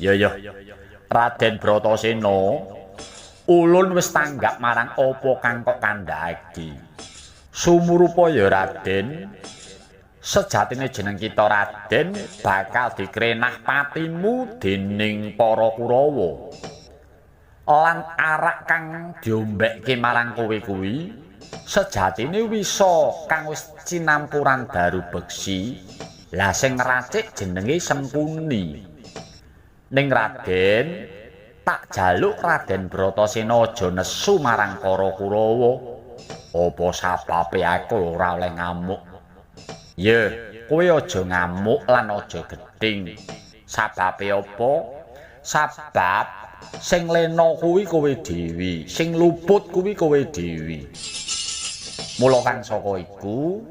Ya ya. Raden Bratasena, ulun wis tanggap marang apa kang kok kandhakake. Sumurupa ya Raden, sejatine jeneng kita Raden bakal dikrenah patimu dening para Kurawa. Lan arak kang diombekke marang kowe kuwi sejatine wisa kang wis cinampuran daru beksi. Lah sing ngracik jenenge Sengkuni. Ning Raden, tak jaluk Raden Bratasena aja nesu marang para Kurawa. Apa sababe aku ora oleh ngamuk? Ya, kowe aja ngamuk lan aja gething. Sababe apa? Sabab sing lena kuwi kowe dhewe, sing luput kuwi kowe dhewe. Mula kang saka iku,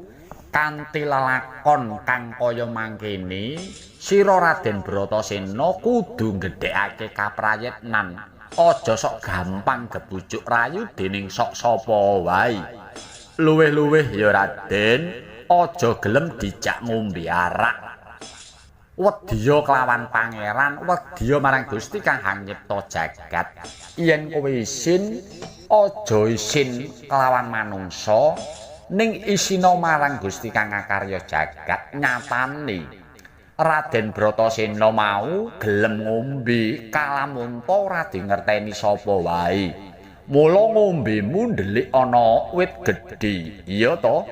kanthi lelakon kang kaya mangkene, sira Raden Bratasena kudu nggedhekake kaprayitnan. Aja sok gampang gebujuk rayu dening sok sapa wae. Luwih-luwih ya Raden, aja gelem dijak ngombe arak. Wedya kelawan pangeran, wedya marang Gusti kang hang nyipta jagat. Yen kowe isin, aja isin kelawan manungsa, ning isina marang Gusti kang ngakarya jagat. Nyatane Raden Bratasena mau gelem ngombe kalamunta ora dingerteni sapa wae. Mula ngombemu ndelik ana wit gedhe. Iya to?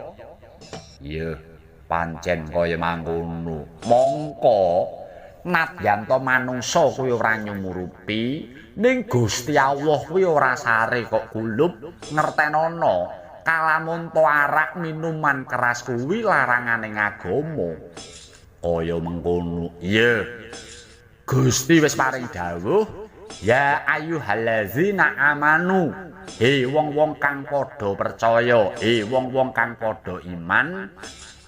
Iya, pancen kaya mangkono. Mongko nadyan to manungsa kuwi ora nyumurupi, ning Gusti Allah kuwi ora sare kok gulup. Ngertenono kalamunta arak minuman keras kuwi larangane agama. Kaya mengkono. Iya. Gusti wis paring dawuh, ya ayyuhallazina amanu, he wong-wong kang padha percaya, he wong-wong kang padha iman,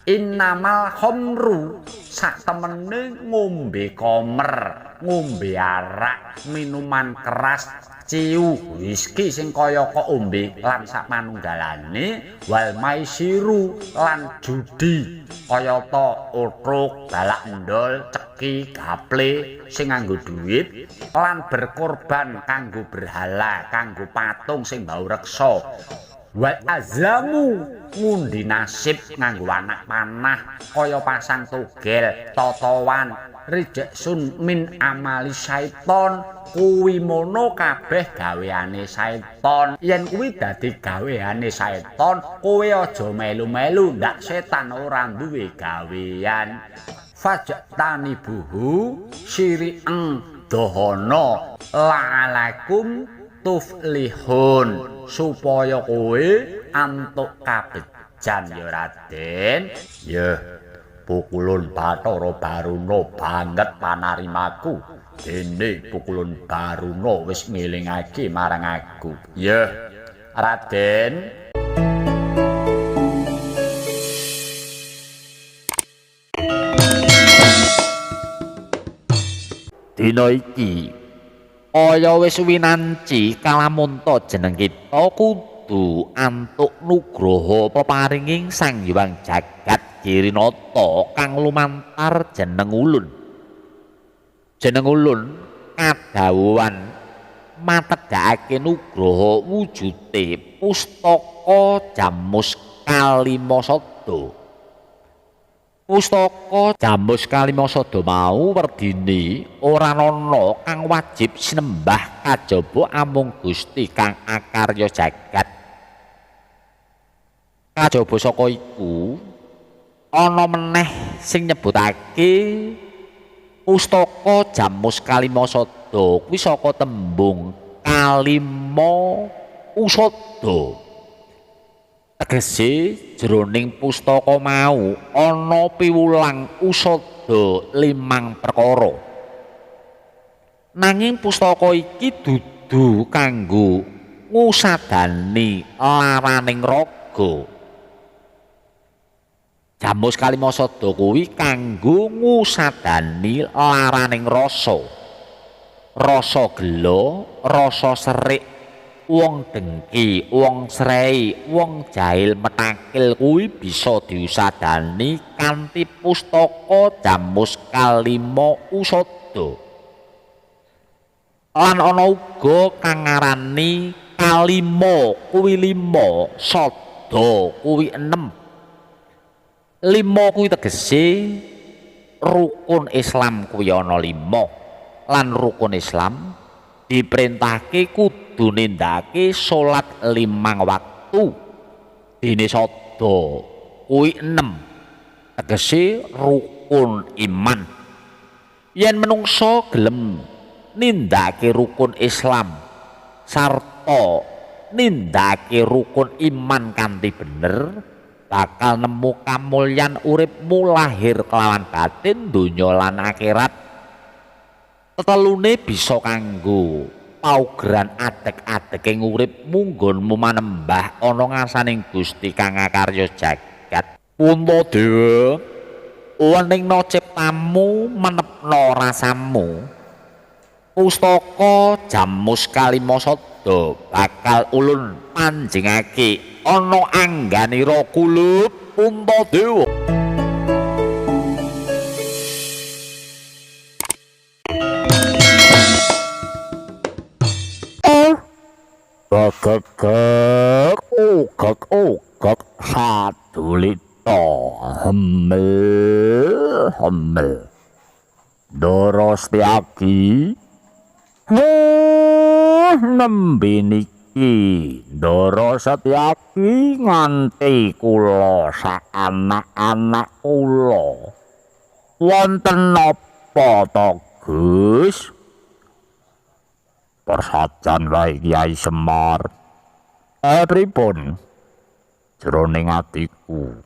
innamal khamru, sak temene ngombe komer, ngombe arak, minuman keras, ciu, whisky sing kaya kok ombe lan sak manunggalane, wal maisiru lan judi kayata otruk, balak endol, ceki, gaple sing nganggo duit lan berkorban kanggo berhala, kanggo patung sing bau reksa. Wal azlamu ngundi nasib nganggo anak panah kaya pasang togel, totowan, rijeksun min amali syaiton, kuwi mono kabeh gaweane syaiton. Yen kuwi dadi gaweane syaiton, kowe aja melu-melu, ndak setan ora duwe gawean. Fajtani buhu sirieng dohono la'alakum tuflihun, supaya kowe antuk kabejan ya Raden. Ya, pukulun Bathara Baruna banget panarimaku, dene pukulun Baruna wis ngelingake marang aku. Ya Raden. Dina iki kaya wis winanci kalamunta jeneng kita kudu antuk nugraha peparinging Sang Hyang Jagat Girinata kang lumantar jeneng ulun. Jeneng ulun kadhawuhan matedhakake nugraha wujude pustaka Jamus Kalimasada. Pustaka Jamus Kalimasada mau werdine ora ana kang wajib sinembah kajaba amung Gusti kang akarya jagat. Kajaba saka iku ana meneh sing nyebutake pustaka Jamus Kalimasada kuwi saka tembung kalima usada. Tegese jroning pustaka mau ana piwulang usada limang perkara. Nanging pustaka iki dudu kanggo ngusadani laraning raga. Jamus Kalimasada kuwi kanggo ngusadani laraning rasa. Rasa gela, rasa serik, wong dengki, wong srei, wong jahil metakil kuwi bisa diusadani kanthi pustaka Jamus Kalima Usada. Lan ana uga kang ngarani kalima kuwi 5, sada kuwi 6. 5 kuwi tegese rukun Islam kuwi ana 5 lan rukun Islam diperintahke kudu nindakake salat 5 waktu. Dene sada kuwi 6 tegese rukun iman. Yen menungso gelem nindakake rukun Islam sarta nindakake rukun iman kanthi bener, bakal nemu kamulyan uripmu lahir kelawan batin donya lan akhirat. Tetelune bisa kanggo paugeran adeg-adeking uripmu nggonmu manembah ana ngarsaning Gusti kang ngakarya jagat. Puntadewa, weningna ciptamu, menepna rasamu. Pustaka Jamus Kalima Sada bakal ulun panjingake ana angganira kulup Puntadewa. Gagak ogak ogak sadulita hemel hemel. Ndara Setyaki nembe niki Ndara Setyaki nganti kula sak anak-anak kula. Wonten napa to, Gus? Persajan wae Kyai Semar. Pripun? Jroning atiku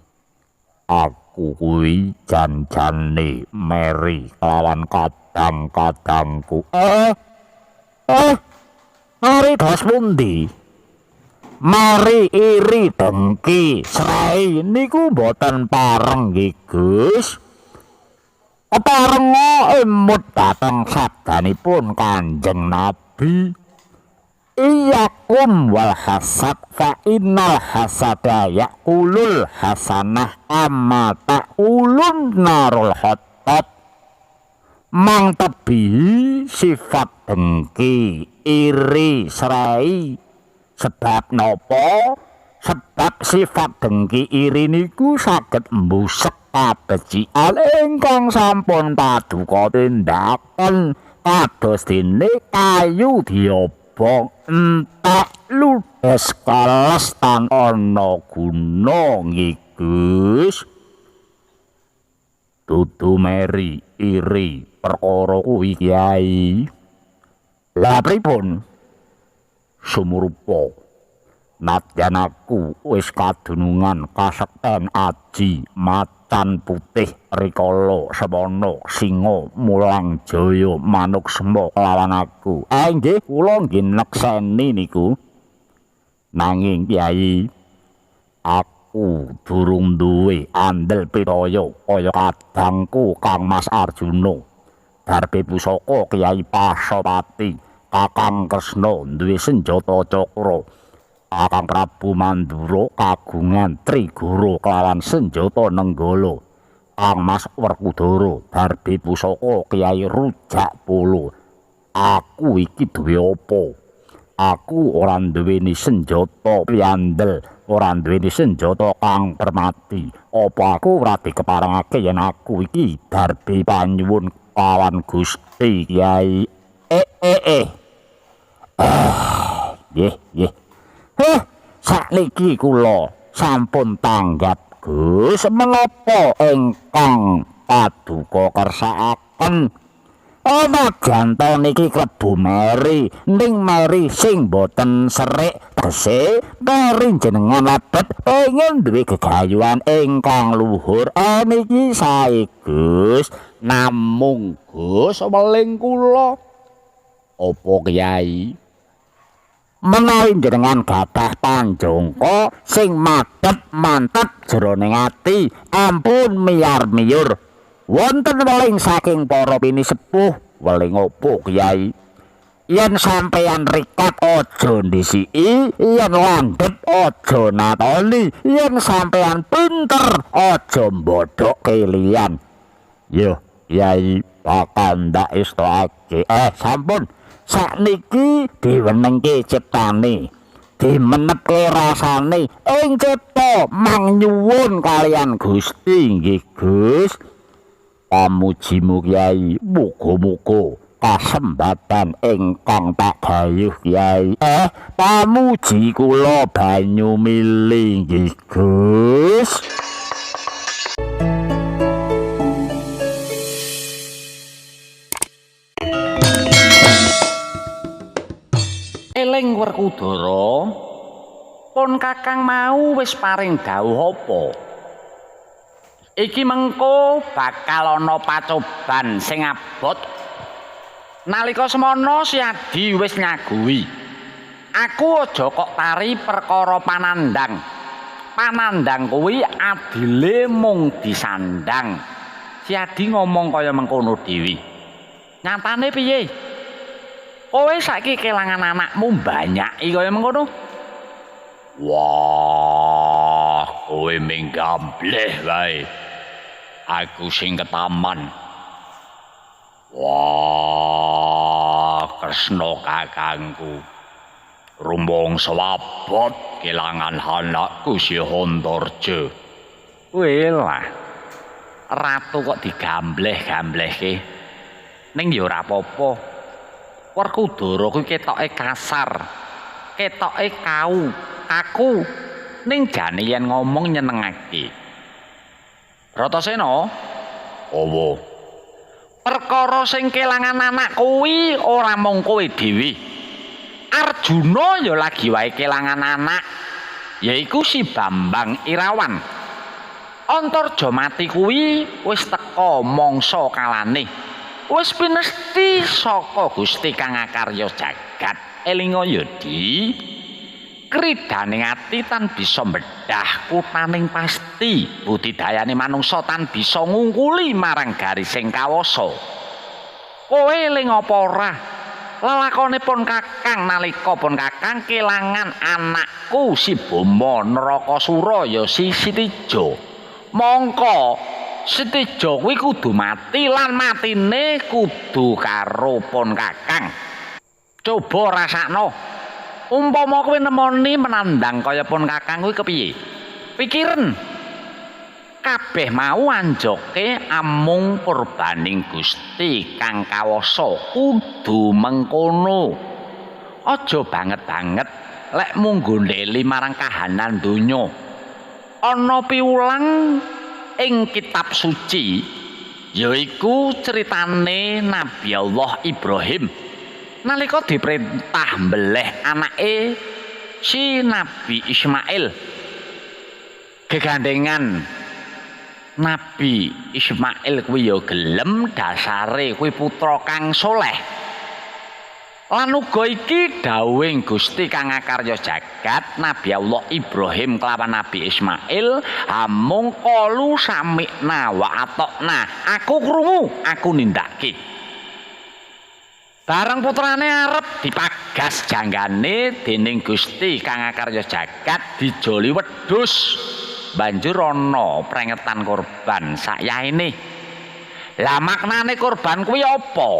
aku kuwi jan-jane meri kelawan kadang-kadangku. Mari dos pundi? Mari iri dengki srai niku mboten pareng nggih, Gus. Keparenga emut dhateng sabdanipun Kanjeng Nabi. Iyakum wal hasad fa innal hasada yaqulul hasanah amma ta'ulun narul hatab. Mang tebihi sifat dengki, iri, srai. Sebab napa? Sebab sifat dengki iri niku saged mbusek kabecikan ingkang sampun paduka tindakaken kados dene kayu diobong entek ludes kales tan ana guna nggih, Gus. Dudu meri iri perkara kuwi Kyai. Lah pripun? Sumurupa nadyan aku wis kadunungan kasekten aji macan putih rikala semono singa mulang jaya manuk sema kelawan aku. Nggih kula nggih nekseni niku. Nanging Kyai, aku durung duwe andel pitaya kaya kadangku Kang Mas Arjuna. Darbe pusaka Kyai Pasopati, Kakang Kresna duwe senjata cakra. Kakang Prabu Mandura kagungan Trigoro kelawan senjata Nenggala. Kang Mas Werkudara darbe pusaka Kyai Rujak Polo. Aku iki duwe apa? Aku ora duweni senjata piandel, ora duweni senjata kang permati. Apa aku ora dikeparengake yen aku iki darbe panyuwun kawan Gusti Kyai? Nggih, nggih. Sakniki kula sampun tanggap, Gus, menapa ingkang paduka kersakaken? Ana janto niki klebu meri, ning meri sing boten serik, tegese meri jenengan lebet pengen duwe gegayuhan ingkang luhur. Niki sae, Gus. Namung Gus weling kula. Apa Kyai? Menawi jenengan gadah panjangka sing madhep mantep jroning ati, ampun miyar-miyur. Wonten weling saking para pinisepuh. Weling opo Kyai? Yen sampeyan rikat aja ndhisiki, yen landhep aja natoni, yen sampeyan pinter aja mbodhok kelian. Yo Kyai bakal ndak estokake. Sampun. Sakniki diwenengke ciptane, dimenepke rasane ing cipta mangnyuwun kaliyan Gusti nggih Gus. Pamujimu Kyai, muga-muga kasembatan ingkang tak gayuh Kyai. Pamuji kula banyu mili nggih Gus. Eling Werkudara, pun Kakang mau wis paring dawuh apa? Iki mengko bakal ana pacoban sing abot. Nalika semono Siadi wis nyaguhi. Aku aja kok tari perkara panandang. Panandang kuwi adile mung disandang. Siadi ngomong kaya mengkono dhewe. Nyatane piye? Kowe saiki kelangan anakmu banyaki kaya mengkono. Wah, kowe ming gambleh wae. Aku sing ketaman. Wah, Kresna kakangku. Rumangsa abot kelangan anakku si Antarja. Welah. Ratu kok digambleh-gamblehke. Ning ya ora apa-apa. Werkudara kuwi ketoke kasar. Ketoke kau, kaku. Ning jane yen ngomong nyenengake. Bratasena, owo. Perkara sing kelangan anak kuwi ora mung kowe dhewe. Arjuna ya lagi wae kelangan anak, yaiku si Bambang Irawan. Antarja mati kuwi wis teka mangsa kalane. Wis pinesti saka Gusti kang akarya jagat. Elinga ya, Di. Kridane ati tan bisa mbedhah kutaning pasti, budidayane manungsa tan bisa ngungkuli marang garising kawasa. Kowe eling apa ora? Lelakone pun Kakang nalika pun Kakang kelangan anakku si Boma Narakasura ya si Sitija. Mongko Sitija kuwi kudu mati lan matine kudu karo pun Kakang. Coba rasakno. Umpama kowe nemoni menandang kaya pun Kakang kuwi kepiye? Pikiren. Kabeh mau anjoke amung purbaning Gusti kang kawasa kudu mengkono. Aja banget-banget lek mung gondeli marang kahanan donya. Ana piwulang ing kitab suci yaiku critane Nabi Allah Ibrahim. Nalika diperintah mbeleh anake si Nabi Ismail. Gegandengan Nabi Ismail kuwi ya gelem, dasare kuwi putra kang soleh. Lan uga iki dawuhing Gusti kang akarya jagat, Nabi Allah Ibrahim kelawan Nabi Ismail amung kalu sami'na wa atokna. Aku krungu, aku nindakake. Bareng putrane arep dipagas janggane dening Gusti kang akarya jagat dijoli wedhus. Banjur ana prengetan korban sakyahene. Lah maknane korban kuwi apa?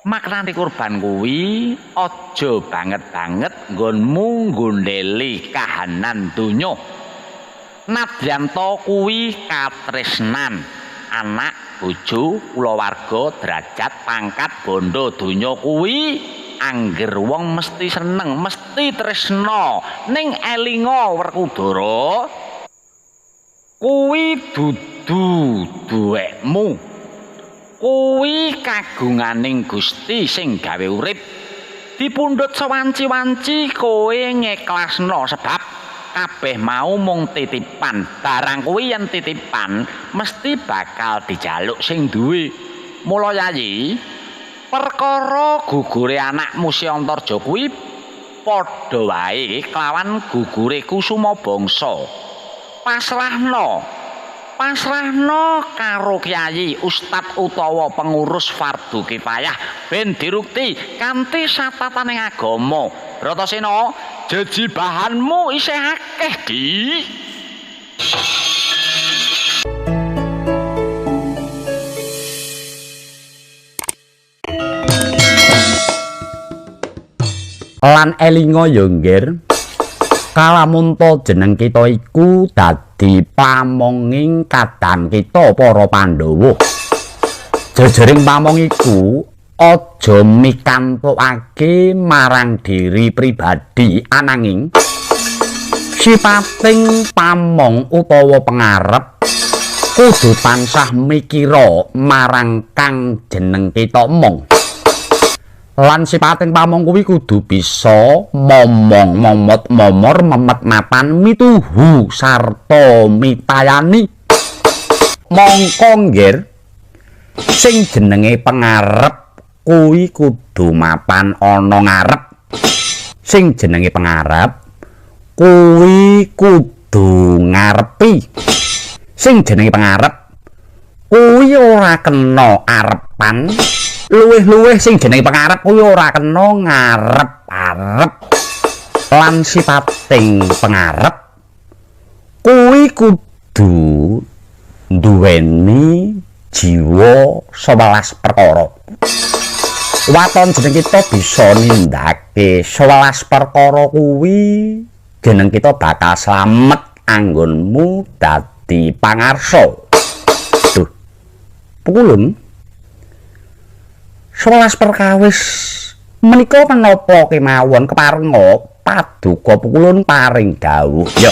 Maknane korban kuwi aja banget-banget nggonmu nggondheli kahanan donya. Nadyan ta kuwi katresnan, anak, bojo, kulawarga, derajat, pangkat, bondo donya kuwi angger wong mesti seneng, mesti tresna. Ning elinga Werkudara, kuwi dudu duwekmu. Kuwi kagunganing Gusti sing gawe urip. Dipundhut sewanci-wanci kowe ngeklasno sebab kabeh mau mung titipan. Barang kuwi yen titipan mesti bakal dijaluk sing duwe. Mula yayi, perkara gugure anakmu si Antarja kuwi padha wae kelawan gugure Kusuma Bangsa. Pasrahno. Pasrahno karo kyai, ustad utawa pengurus fardu kifayah ben dirukti kanthi satataning agama. Bratasena, jejibahanmu isih akeh, Di. Lan elinga ya nggir, kalamunta jeneng kita iku dadi pamonging kadang kita para Pandhawa. Jejering pamong iku aja mikantukake marang diri pribadi, ananging sipating pamong utawa pengarep kudu tansah mikira marang kang jeneng kita mong. Lan sipating pamong kuwi kudu bisa momong momot momor memet mapan mituhu sarta mitayani. Mongko nggir, sing jenenge pengarep kuwi kudu mapan ana ngarep. Sing jenenge pengarep kuwi kudu ngarepi. Sing jenenge pengarep kuwi ora kena arepan. Luwih-luwih sing jenenge pengarep kuwi ora kena ngarep-arep. Lan sipating pengarep kuwi kudu nduweni jiwa 11 perkara. Waton jeneng kita bisa nindakake 11 perkara kuwi, jeneng kita bakal slamet anggonmu dadi pangarsa. Duh, pukulun 11 perkawis menika menapa kemawon keparenga paduka pukulun paring dawuh. Ya,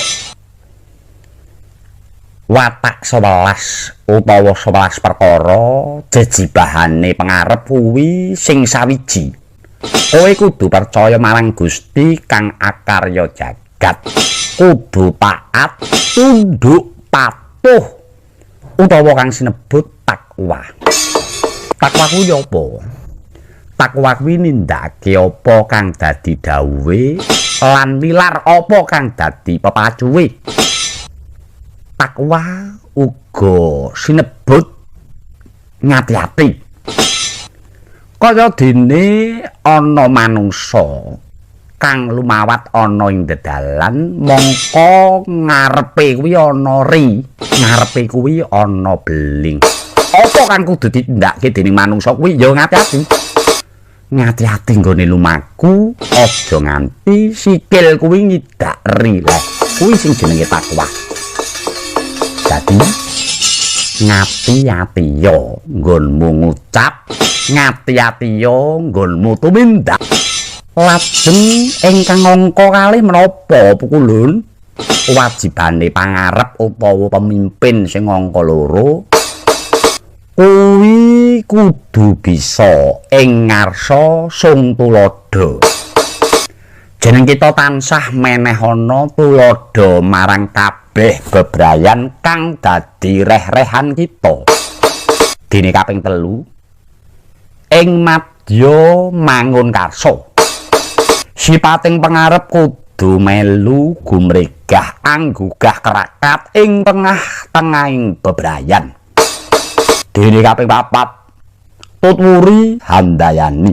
watak 11 utawa 11 perkara jejibahane pengarep kuwi sing sawiji. Kowe kudu percaya marang Gusti kang akarya jagat, kudu taat, tunduk, patuh utawa kang sinebut takwa. Takwa kuwi apa? Takwa kuwi nindakake apa kang dadi dawuhe lan nilar apa kang dadi pepacuwe. Takwa uga sinebut ngati-ati. Kaya dene ana manungsa kang lumawat ana ing dedalan, mongko ngarepe kuwi ana ri, ngarepe kuwi ana beling. Apa kang kudu ditindakake dening manungsa kuwi ya ngati-ati. Ngati-ati nggone lumaku, aja nganti sikil kuwi ngidak ri. Lah, kuwi sing jenenge takwa. Dadi ngati-ati ya nggonmu ngucap, ngati-ati ya nggonmu tumindak. Lajeng ingkang angka kalih menapa pukulun? Wajibane pangarep utawa pemimpin sing angka loro kuwi kudu bisa ing ngarsa sung tuladha. Jeneng kita tansah menehana tuladha marang kabeh bebrayan kang dadi reh-rehan kita. Dene kaping telu, ing madya mangun karsa. Sipating pengarep kudu melu gumregah anggugah kerakat ing tengah-tengahing bebrayan. Dene kaping papat, tutwuri handayani.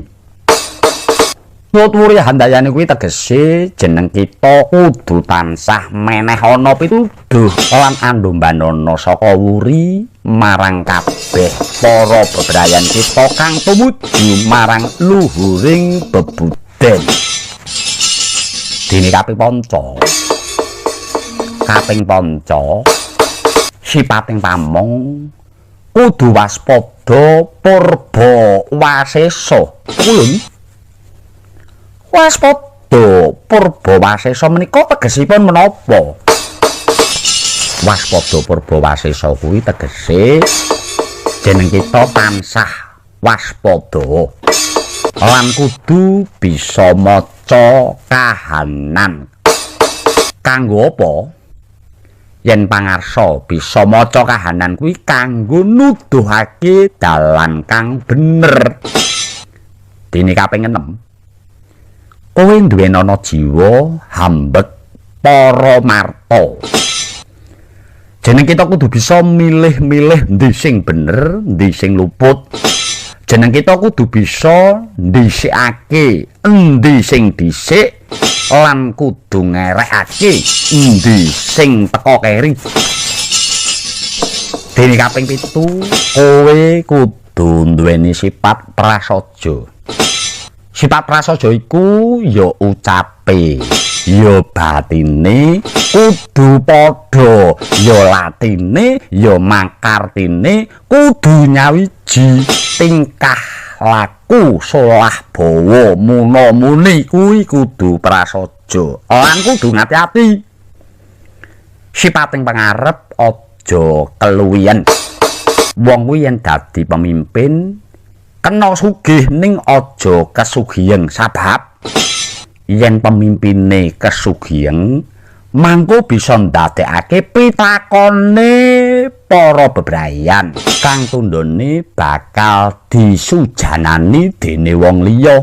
Tutwuri handayani kuwi tegese jeneng kita kudu tansah menehana pituduh lan andumbanana saka wuri marang kabeh para bebrayan kita kang tumuju marang luhuring bebuden. Dene kaping panca, kaping panca sipating pamong kudu waspada purba wasesa. Kulun waspada purba wasesa menika tegesipun menapa? Waspada purba wasesa kuwi tegese jeneng kita tansah waspada lan kudu bisa maca kahanan. Kanggo apa? Yen pangarsa bisa maca kahanan kuwi kanggo nuduhake dalan kang bener. Dene kaping 6, kowe duwenana jiwa hambek para marta. Jeneng kita kudu bisa milih-milih ndi sing bener, ndi sing luput. Jeneng kita kudu bisa ndhisikake endi sing dhisik lan kudu ngerekake endi sing teka keri. Dene kaping 7, kowe kudu duweni sifat prasaja. Sifat prasaja iku ya ucape, ya batine kudu padha, ya latine, ya makartine kudu nyawiji. Tingkah laku solah bawa muna muni kuwi kudu prasaja lan kudu ngati-ati. Sipating pangarep aja keluwihen. Wong kuwi yen dadi pemimpin kena sugih ning aja kesugihen, sabab yen pemimpine kesugihen mangko bisa ndadekake pitakone para bebrayan kang tundhone bakal disujanani dene wong liya.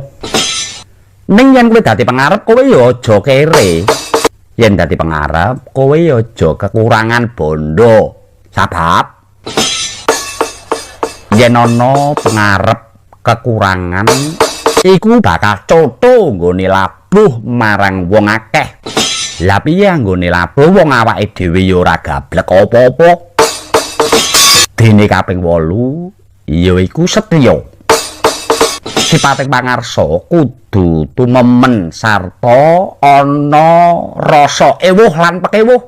Ning yen kowe dadi pangarep kowe ya aja kere. Yen dadi pangarep kowe ya aja kekurangan bondo, sabab yen ana pangarep kekurangan iku bakal cotho nggone labuh marang wong akeh. Lah piye anggone labuh wong awake dhewe ya ora gablek apa-apa. Dene kaping 8 ya iku setya. Sipate pangarsa kudu tumemen sarta ana rasa ewuh lan pekewuh.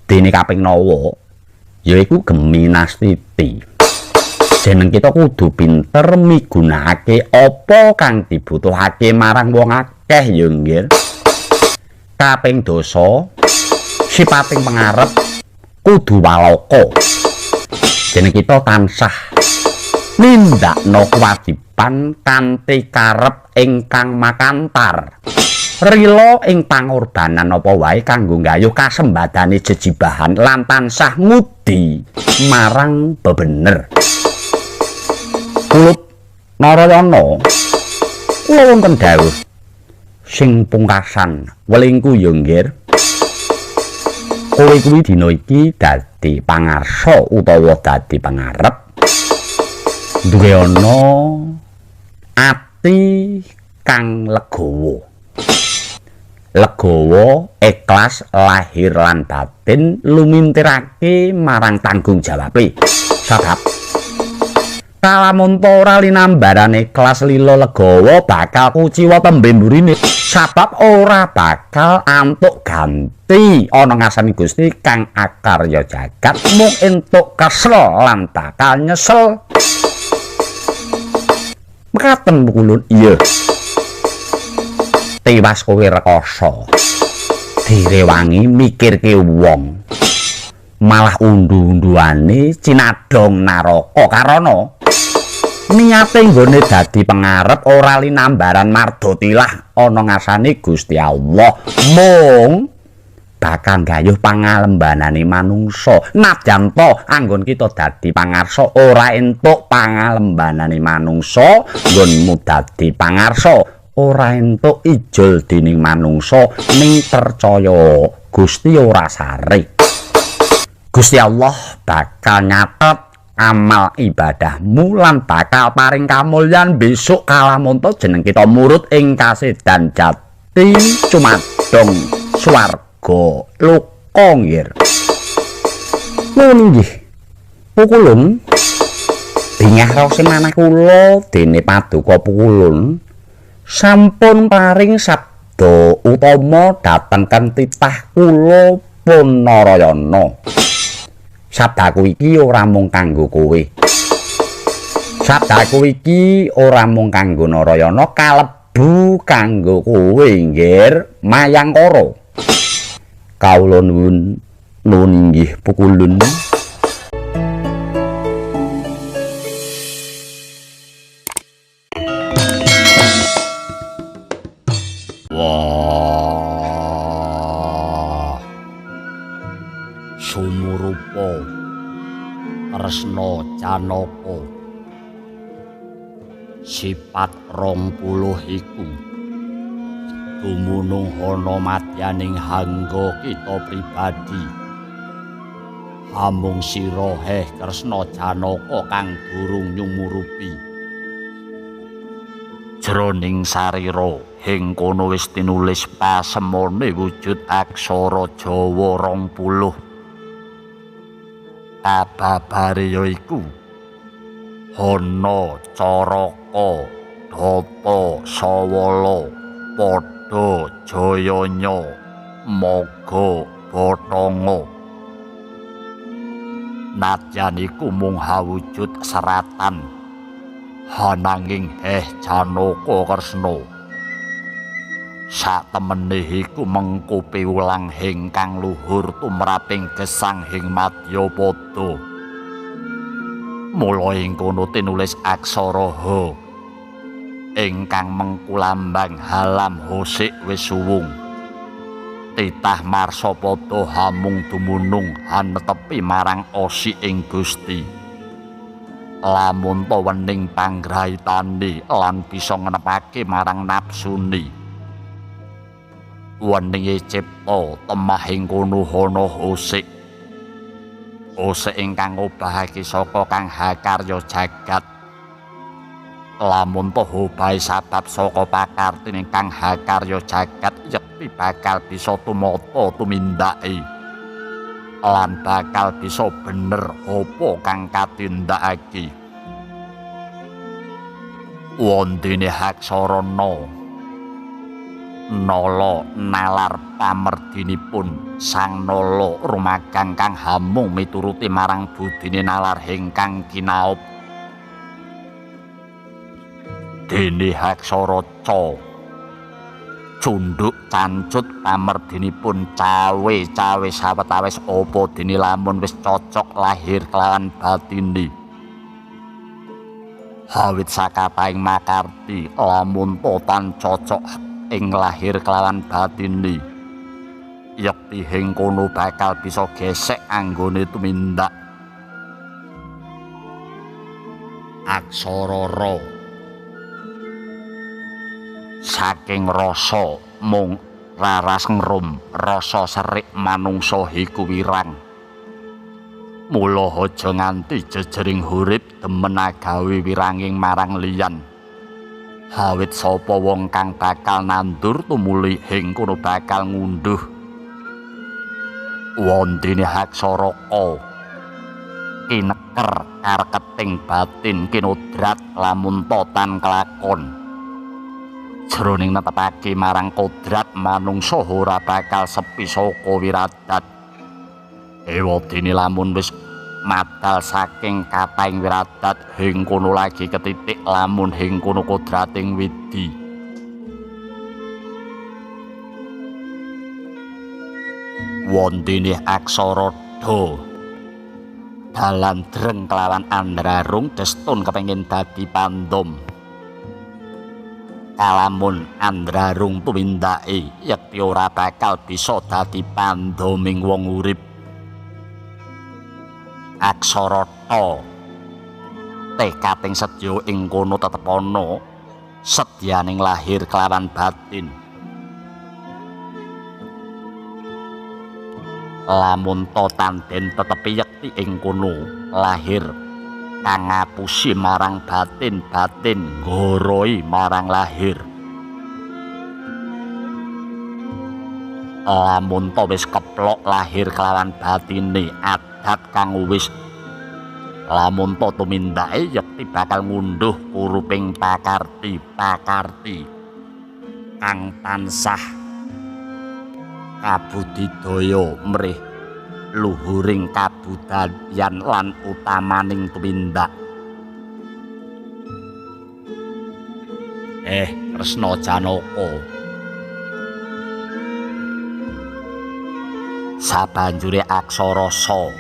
Dene kaping 9 ya iku geminastiti. Jeneng kita kudu pinter migunakake apa kang dibutuhake marang wong akeh ya nggih. Kaping 10 sipating pangarep kudu walaka. Jeneng kita tansah nindakno kewajiban kanthi karep ingkang makantar. Rila ing pangorbanan apa wae kanggo nggayuh kasembadane jejibahan lan tansah ngudi marang bebener. Kulup Narayana kula wonten dawuh sing pungkasan welingku ya nggih. Kowe kuwi dina iki dadi pangarsa utawa dadi pangarep duwe ana ati kang legawa. Legawa, ikhlas lahir lan batin lumintirake marang tanggung jawabe. Sabab kalamunta ora linambarane ikhlas lila legawa bakal kuciwa tembe mburine, sabab ora bakal antuk ganti ana ngarsane Gusti kang akarya jagat, mung entuk kesel lan bakal nyesel. Mekaten pukulun iya. Tiwas kowe rekoso direwangi mikirke wong, malah undu-unduane cinadhong naraka karana niate nggone dadi pangarep ora linambaran mardotilah ana ngarsane Gusti Allah, mung bakal gayuh pangalembanane manungsa. Nadyan to anggon kita dadi pangarsa ora entuk pangalembanane manungsa, nggonmu dadi pangarsa ora entuk ijol dening manungsa, ning percaya Gusti ora sare. Gusti Allah bakal nyatet amal ibadahmu lan bakal paring kamulyan besok kalamunta jeneng kita murut ing kasedan jati cumadong swarga loka nggih. Nuwun inggih pukulun bingah raose manah kula dene paduka pukulun sampun paring sabda utama dhateng kang titah kula pun Narayana. Sabdaku iki ora mung kanggo kowe. Sabdaku iki ora mung kanggo Narayana, kalebu kanggo kowe nggih Mayangkara. Kawula nuwun nuwun inggih pukulun. Wah, sumurupa Kresna Janaka sipat 20 iku dumunung ana madyaning hangga kita pribadi. Amung sira heh Kresna Janaka kang durung nyumurupi. Jroning sarira ing kono wis tinulis pasemone wujud aksara Jawa 20. Kababare ya iku Hana Caraka Dhata Sawala Padha Jayanya Maga Bathanga. Nadyan iku mung hawujud seratan, hananging heh Janaka Kresna, satemene iku mengku piwulang ingkang luhur tumraping gesang ing madyapada. Mula ing kono tinulis aksara H ingkang mengku lambang halam hosik wis suwung. Titah marsapada hamung dumunung hanetepi marang osi ing Gusti. Lamun ta wening panggrahitane lan bisa ngenepake marang napsune. Weninge cipta temah ing kono ana osik. Osik ingkang ngobahake saka kang hakarya jagat. Lamun ta obahe sabab saka pakartine kang hakarya jagat yekti bakal bisa tumata tumindake lan bakal bisa bener apa kang katindakake. Wondene aksara na, nala nalar pamerdinipun Sang Nala rumagang kang hamung mituruti marang budine nalar ingkang kinaup. Dene aksara ca, cunduk cancut pamerdinipun cawe-cawe sawetawis apa dene lamun wis cocok lahir kelawan batine. Awit sakataing makarti lamun totan cocok ing lahir kelawan batine, yekti ing kono bakal bisa gesek anggone tumindak. Aksara ra, saking rasa mung raras ngrum rasa serik manungsa iku wirang. Mula aja nganti jejering urip demen agawe wiranging marang liyan. Awit sapa wong kang bakal nandur tumuli ing kono bakal ngunduh. Wondene aksara ka, kineker karketing batin kinodrat lamun totan kelakon. Jroning netepake marang kodrat manungsa ora bakal sepi saka wiradat. Ewadene lamun wis madal saking kathahing wiradat ing kono lagi ketitik lamun ing kono kodrating widi. Wondene aksara dha, dalan dreng kelawan andrarung destun kepengin dadi pandom. Kalamun andrarung tumindake yekti ora bakal bisa dadi pandoming wong urip. Aksara ta, tekating sedya ing kono tetep ana sedyaning lahir kelawan batin. Lamun ta tanden tetepi yekti ing kono lahir kang ngapusi marang batin, batin nggoroi marang lahir. Lamun ta wis keplok lahir kelawan batine adat kang wis lamun ta tumindake yekti bakal ngunduh kuruping pakarti pakarti kang tansah kabudidaya mrih luhuring kabudayan lan utamaning tumindak. Kresna Janaka, sabanjure aksara sa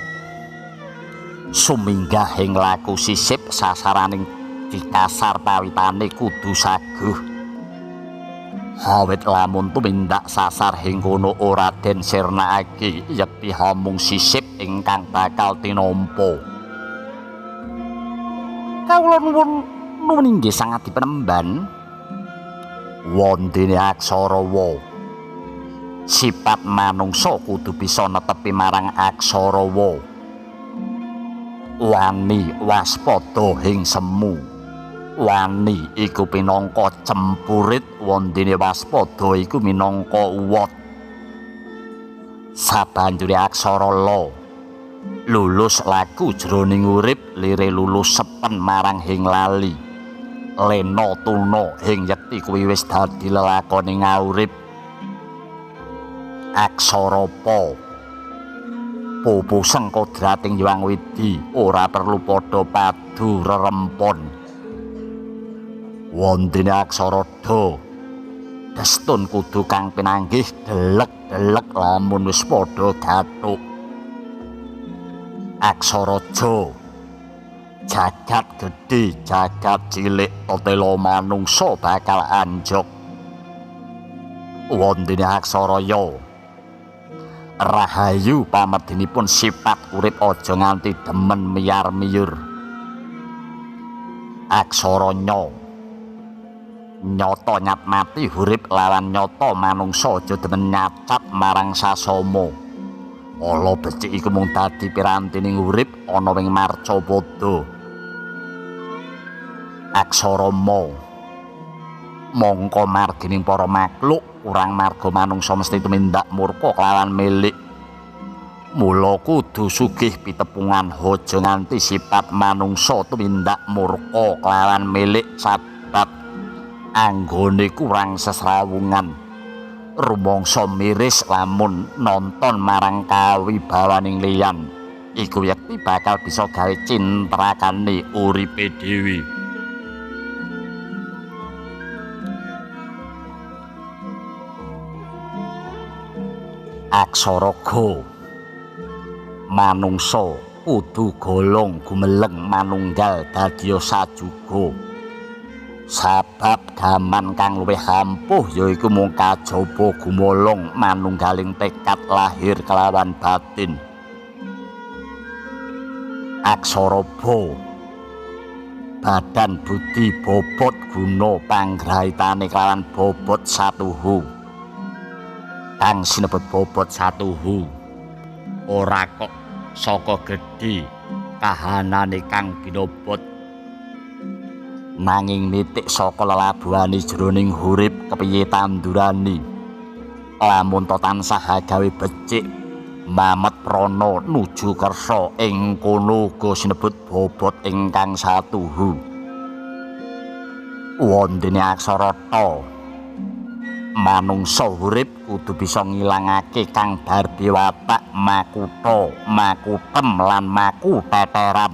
suminggah ing laku sisip sasaraning dikasar pawitane kudu saguh. Awit lamun tumindak sasar ing kono ora den sirnakake yekti hamung sisip ingkang bakal tinampa. Kawula nuwun nuwun inggih sangat dipenemban. Wondene aksara wa, sipat manungsa kudu bisa netepi marang aksara wa. Wani waspada ing semu. Wani iku pinangka cempurit, wondene waspada iku minangka uwot. Sabanjure aksara la, lulus laku jroning urip lire lulus sepen marang ing lali. Lena tuna ing yekti kuwi wis dadi lelakone ngaurip. Aksara Pa pupuseng kodrating Hyang Widi ora perlu padha padu rerempon. Wondene aksara Dha destun kudu kang pinanggih delek-delek lamun wis padha gathuk. Aksara Ja jagat gedhe jagat cilik tetela manungsa bakal anjok. Wondene aksara Ya rahayu pamedinipun sifat urip aja nganti demen miyar-miyur. Aksara Nya nyata nyat mati urip lawan nyata manungsa aja demen nyacat marang sasama. Ala becik iku mung dadi pirantining urip ana ing marcapada. Aksara Ma mongko margining para makhluk kurang marga manungsa mesti tumindak murka kelawan milik. Mula kudu sugih pitepungan aja nganti sifat manungsa tumindak murka kelawan milik sabab anggone kurang sesrawungan. Rumangsa miris lamun nonton marang kawibawaning liyan iku yekti bakal bisa gawe cintrakane uripe dhewe. Aksara Ga manungsa kudu golong gumeleng manunggal dadiya sajuga. Sabab gaman kang luwih ampuh yaiku mung kajaba gumolong manunggaling tekad lahir kelawan batin. Aksara Ba badan budi bobot guna panggraitane kelawan bobot satuhu. Kang sinebut bobot satuhu ora kok saka gedhe kahanane kang binobot, nanging nitik saka lelabuhane jroning urip kepiye tandurane. Lamun to tansah gawe becik mamet prana nuju kersa ing kono uga sinebut bobot ingkang satuhu. Wondene aksara Ta manungsa urip kudu bisa ngilangake kang darbi watak makutha, makutem lan makuteteran.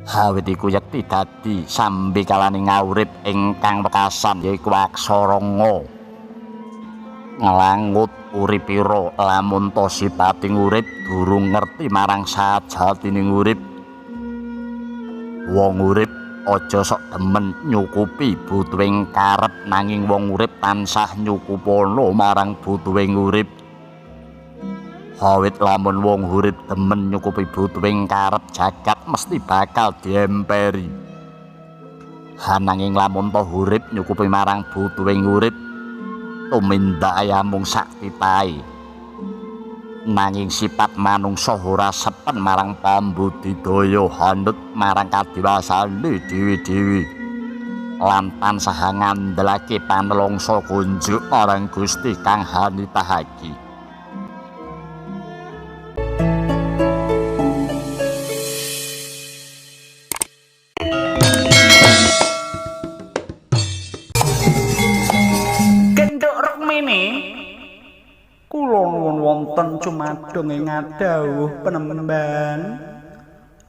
Awit iku yekti dadi sambikalaning ngaurip ingkang wekasan yaiku aksara Nga. Nglangut uripira lamun ta sipating urip durung ngerti marang sajatining urip. Wong urip aja sok demen nyukupi butuhing karep, nanging wong urip tansah nyukupana marang butuhing urip. Awit lamun wong urip demen nyukupi butuhing karep jagat mesti bakal diemperi. Ananging lamun ta urip nyukupi marang butuhing urip tumindake amung sak titahe. Nanging sifat manungsa ora sepen marang pambudidaya hanut marang kadiwasane dhewe-dhewe lan tansah ngandelake panelongsa kunjuk marang Gusti kang hanitahake. Genduk Rukmini, kula nuwun wonten cumadung ing ngadhawuh penemban.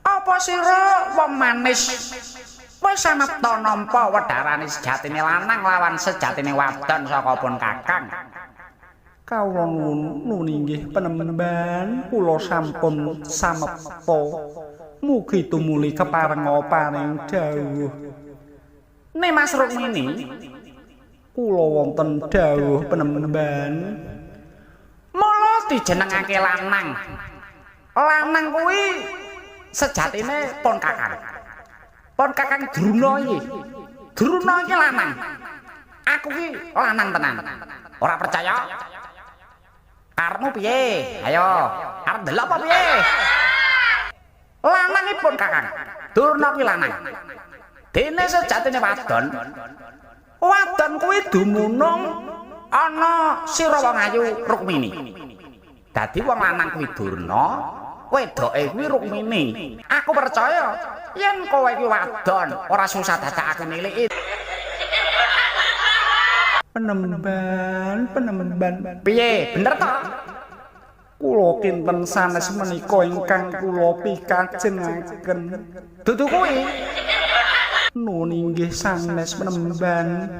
Apa sira wong manis wis samapta nampa wedharane sejatine lanang lawan sejatine wadon saka pun kakang? Kawula nuwun inggih penemban, kula sampun samepta. Mugi tumuli keparenga paring dawuh. Nimas Rukmini, kula wonten dawuh penemban. Mula dijenengake lanang. Lanang kuwi sejatine pun kakang. Pun kakang Druna iki. Druna iki lanang. Aku ki lanang tenan. Ora percaya? Karepmu piye? Ayo, arep ndelok apa piye? Lanangipun kakang. Durna kuwi lanang. Dene sejatine wadon. Wadon kuwi dumunung ana sira wong ayu Rukmini. Dadi wong lanang kuwi Durna, wedoke kuwi Rukmini. Aku percaya Yen kowe iki wadon, ora susah dadak aku niliki. Penemban, penemban. Piye? Bener to? Kula kinten sanes menika ingkang kula pikajengaken. Dudu kuwi. Nun inggih sanes penemban.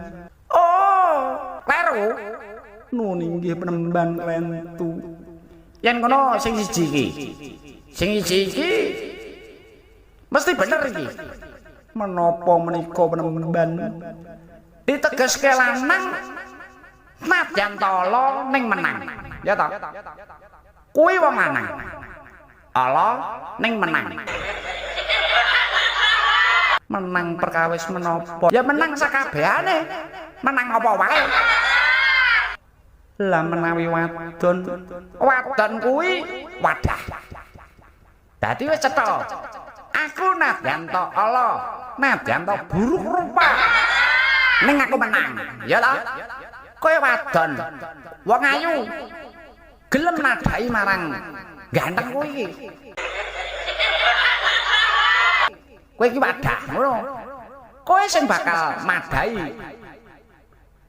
Oh, kleru. Nun inggih penemban klentu. Yen ngono sing siji iki. Sing siji iki mesti bener iki. Menapa menika penemban? Ditegeske lanang nadyan tala ning menang. Ya to? Kuwi wong lanang. Ala ning menang. Menang perkawis menapa? Ya menang sakabehane. Menang apa wae. Lah menawi wadon, wadon kuwi wadah. Dadi wis cetha. Aku nadyan to ala, nadyan to buruk rupa. Ning aku menang, ya ta? Kowe wadon, wong ayu gelem nadai marang ganteng kuwi iki. Kowe iki wadah ngono. Kowe sing bakal madai.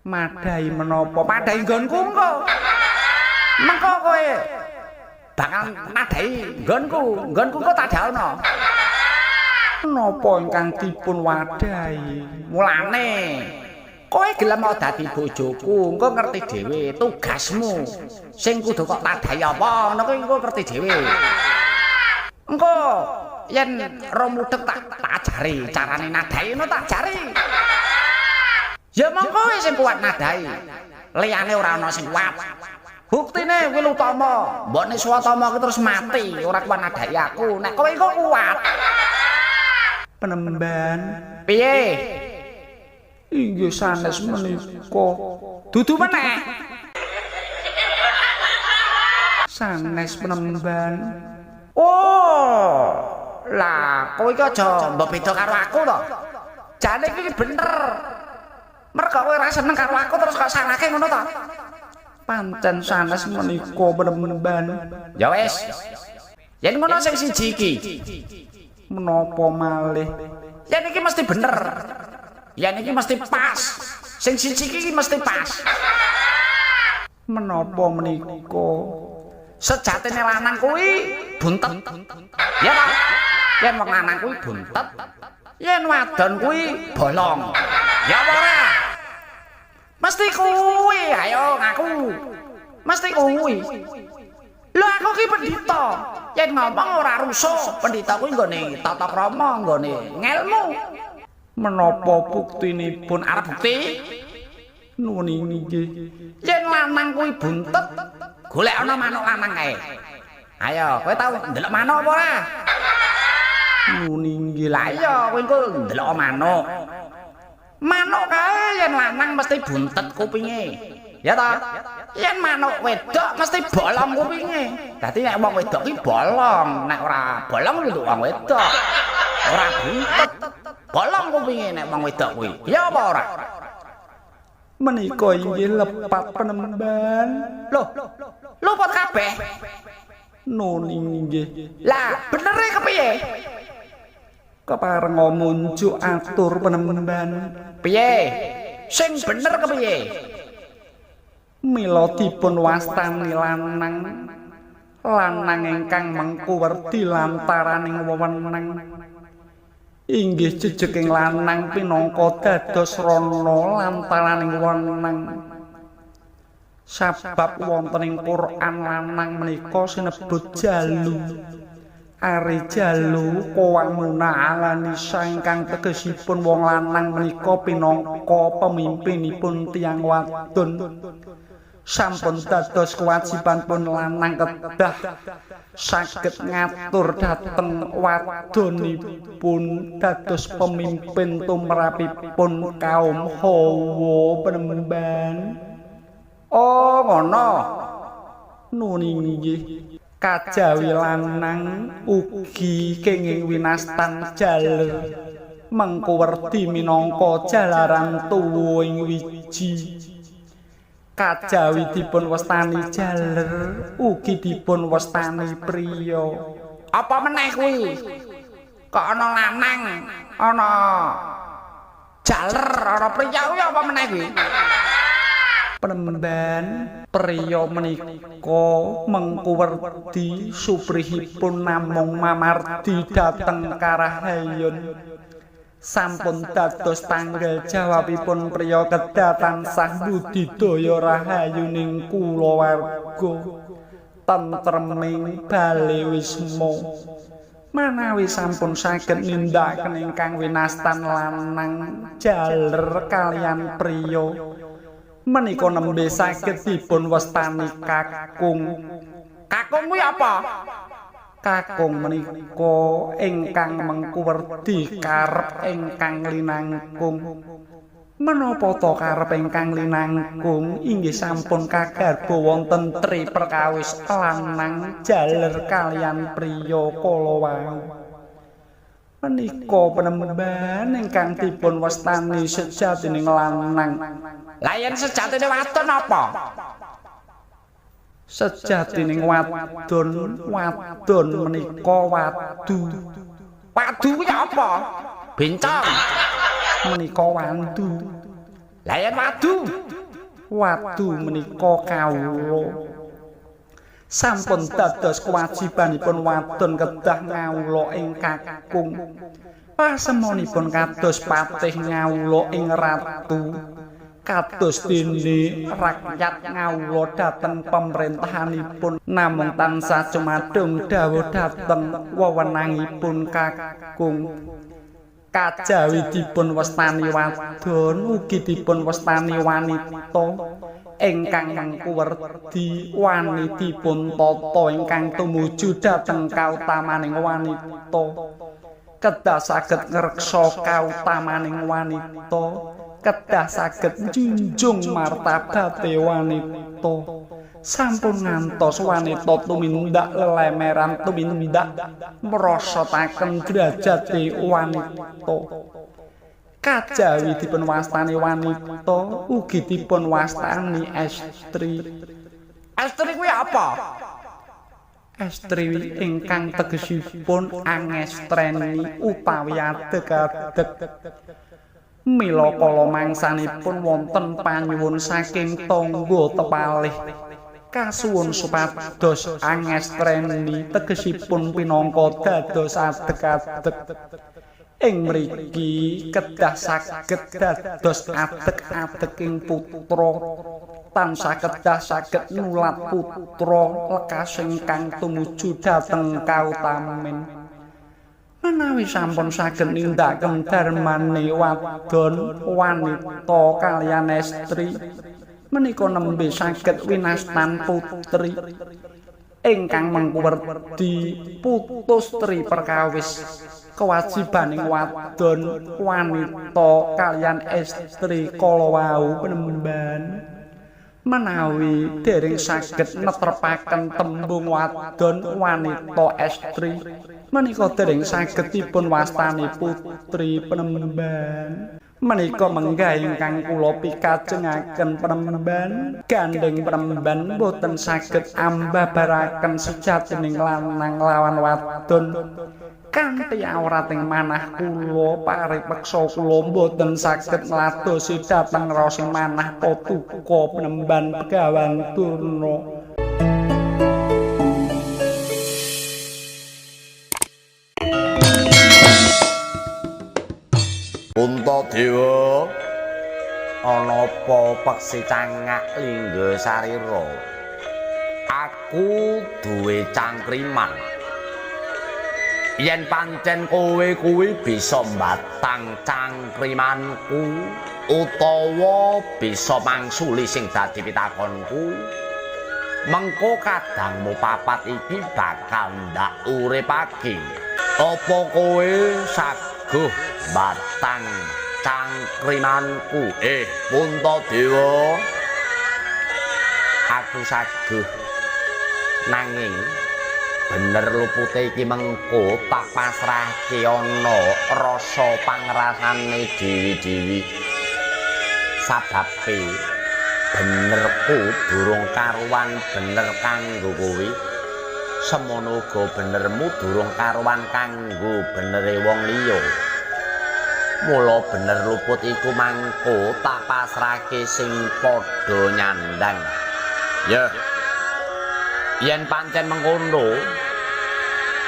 Madai menapa? Madai nggonku engko. Mengko kowe bakal madai nggonku, nggonku kok tak daono. Napa ingkang dipun wadahi? Mulane kowe gelem dadi bojoku, engko ngerti dhewe tugasmu. Sing kudu kok tadahi apa ngono kuwi engko ngerti dhewe. Engko yen ro mudhek tak ajari carane nadai ngono tak ajari. Ya mongko sing kuat nadai. Liyane ora ana sing kuat. Buktine kuwi Utama, mbokne Swatama ki terus mati, ora kuat nadai aku. Nek kowe kok kuat. Penemban. Piye? Inggih sanes menika. Dudu meneh. Sanes penemban. Oh, lah kowe iki aja mbok beda karo aku to. Jane iki bener. Mergo kowe ora seneng karo aku terus kok salahke ngono to. Pancen sanes menika penemban. Ya wis. Yen ngono sing siji iki. Menapa malih? Yen iki mesti bener. Yen iki mesti pas. Sing siji iki mesti pas. Menapa menika? Sejatine lanang kuwi buntet. Ya ta? Yen wong lanang kuwi buntet, yen wadon kuwi bolong. Ya apa ora? Mesti kuwi, ayo ngaku. Mesti kuwi. Lho aku ki pendhita. Yen ngomong ora rusuh, pendhita kuwi nggone tata krama, nggone ngelmu. Menapa buktinipun? Arep bukti? Nuwun inggih. Yen lanang kuwi buntet, golek ana manuk lanang kae. Ayo, kowe tau ndelok manuk apa ora? Nuwun inggih. Lah iya, kowe engko ndelok manuk. Manuk kae yen lanang mesti buntet kupinge. Ya ta? Yen manuk wedok mesti bolong kupinge. Dadi nek wong wedok ki bolong, nek ora bolong kuwi wong wedok. Ora buntet. Bolong kupinge nek wong wedok kuwi. Ya apa ora? Menika inggih lepat penemban. Loh, luput kabeh. Nun inggih. Lah, benere kepiye? Keparenga munjuk atur penemban. Piye? Sing bener kepiye? Mila dipun wastani lanang. Lanang ingkang mengku werdi lantaraning wewenang. Inggih jejeking lanang pinangka dados rana lantaraning wewenang. Sabab wonten ing Quran lanang menika sinebut jalu. Ari jalu kowamuna alanisa ingkang tegesipun wong lanang menika pinangka pemimpinipun tiyang wadon. Sampun dados kewajibanipun lanang kedah saged ngatur dhateng wadonipun dados pemimpin tumrapipun kaum Hawa penemban. Oh, ngono. Nun inggih. Kajawi lanang ugi kenging winastan jaler mengko werdi minangka jalaran tuwa ing wiji. Kajawi dipun wastani jaler ugi dipun wastani priya. Apa meneh kuwi? Kok ana lanang, ana jaler, ana priya kuwi apa meneh kuwi? Penemban priya menika mengkuwerdi suprihipun namung mamardi dhateng karahayon. Sampun dados tanggal jawabipun priya kedah tansah budidaya rahayuning kulawarga tentreming bale wisma. Manawi sampun saged nindakaken ingkang winastan lanang jaler kalian priya menika nembe saged dipun wastani kakung. Kakung kuwi apa? Kakung menika ingkang mengkuwerdi karep ingkang linangkung. Menapa ta karep ingkang linangkung inggih sampun kagarba wonten tri perkawis lanang jaler kalian priya kala wau. Menika penemban ingkang dipun wastani sejatining lanang. Lah yen sejatine wadon apa? Sejatining wadon, wadon menika wadu. Wadu kuwi apa? Bencong. Menika wandu. Lah yen wadu, wadu menika kawula. Sampun dados kewajibanipun wadon kedah ngawula ing kakung. Pasemonipun kados patih ngawula ing ratu. Kados dene rakyat ngawula dhateng pemerintahanipun namung tansah cumadung dawuh dhateng wewenangipun kakung. Kajawi dipun wastani wadon ugi dipun wastani wanita ingkang mengkuwerdi wani dipun tata ingkang tumuju dhateng kautamaning wanita. Kedah saged ngreksa kautamaning wanita, kedah saged njunjung martabate wanita. Sampun ngantos wanita tumindak lelemeran tumindak mrosotaken derajate wanita. Kajawi dipun wastani wanita ugi dipun wastani estri. Estri kuwi apa? Estri ingkang tegesipun angestreni utawi adeg-adeg. Mila kala mangsanipun wonten panyuwun saking tangga tepalih kasuwun supados angestreni tegesipun pinangka dados adeg-adeg. Ing mriki kedah saged dados adeg-adeking putra, tansah kedah saged nulat putra lekas ingkang tumuju dhateng kautamen. Menawi sampun saged nindakaken darmane wadon, wanita kalian estri menika nembe saged winastan putri ingkang mengkuwerdi putus tri perkawis kewajibaning wadon, wanita kalian estri kala wau penemban. Menawi dereng saged netrepaken tembung wadon, wanita, estri menika dereng saged dipun wastani putri penemban. Menika menggah ingkang kula pikajengaken penemban. Gandeng penemban boten saged ambabaraken sejatining lanang lawan wadon. Kanthi awrating manah kula paripeksa kula boten saged ngladosi dhateng raosing manah patuka penemban Begawan Durna. Puntadewa, ana apa peksi cangak lingga sarira? Aku duwe cangkriman. Yen pancen kowe kuwi bisa mbatang cangkrimanku utawa bisa mangsuli sing dadi pitakonku, mengko kadangmu papat iki bakal ndak uripake. Apa kowe saguh batang cangkrimanku? Puntadewa, aku saguh, nanging bener lupute iki mengko tak pasrahke ana rasa pangrasane dewi-dewi. Sababe benerku durung karuan bener kanggo kowe. Semono uga benermu durung karuan kanggo benere wong liya. Mula bener luput iku mangko tak pasrahke sing padha nyandang. Ya. Yen pancen mengkono,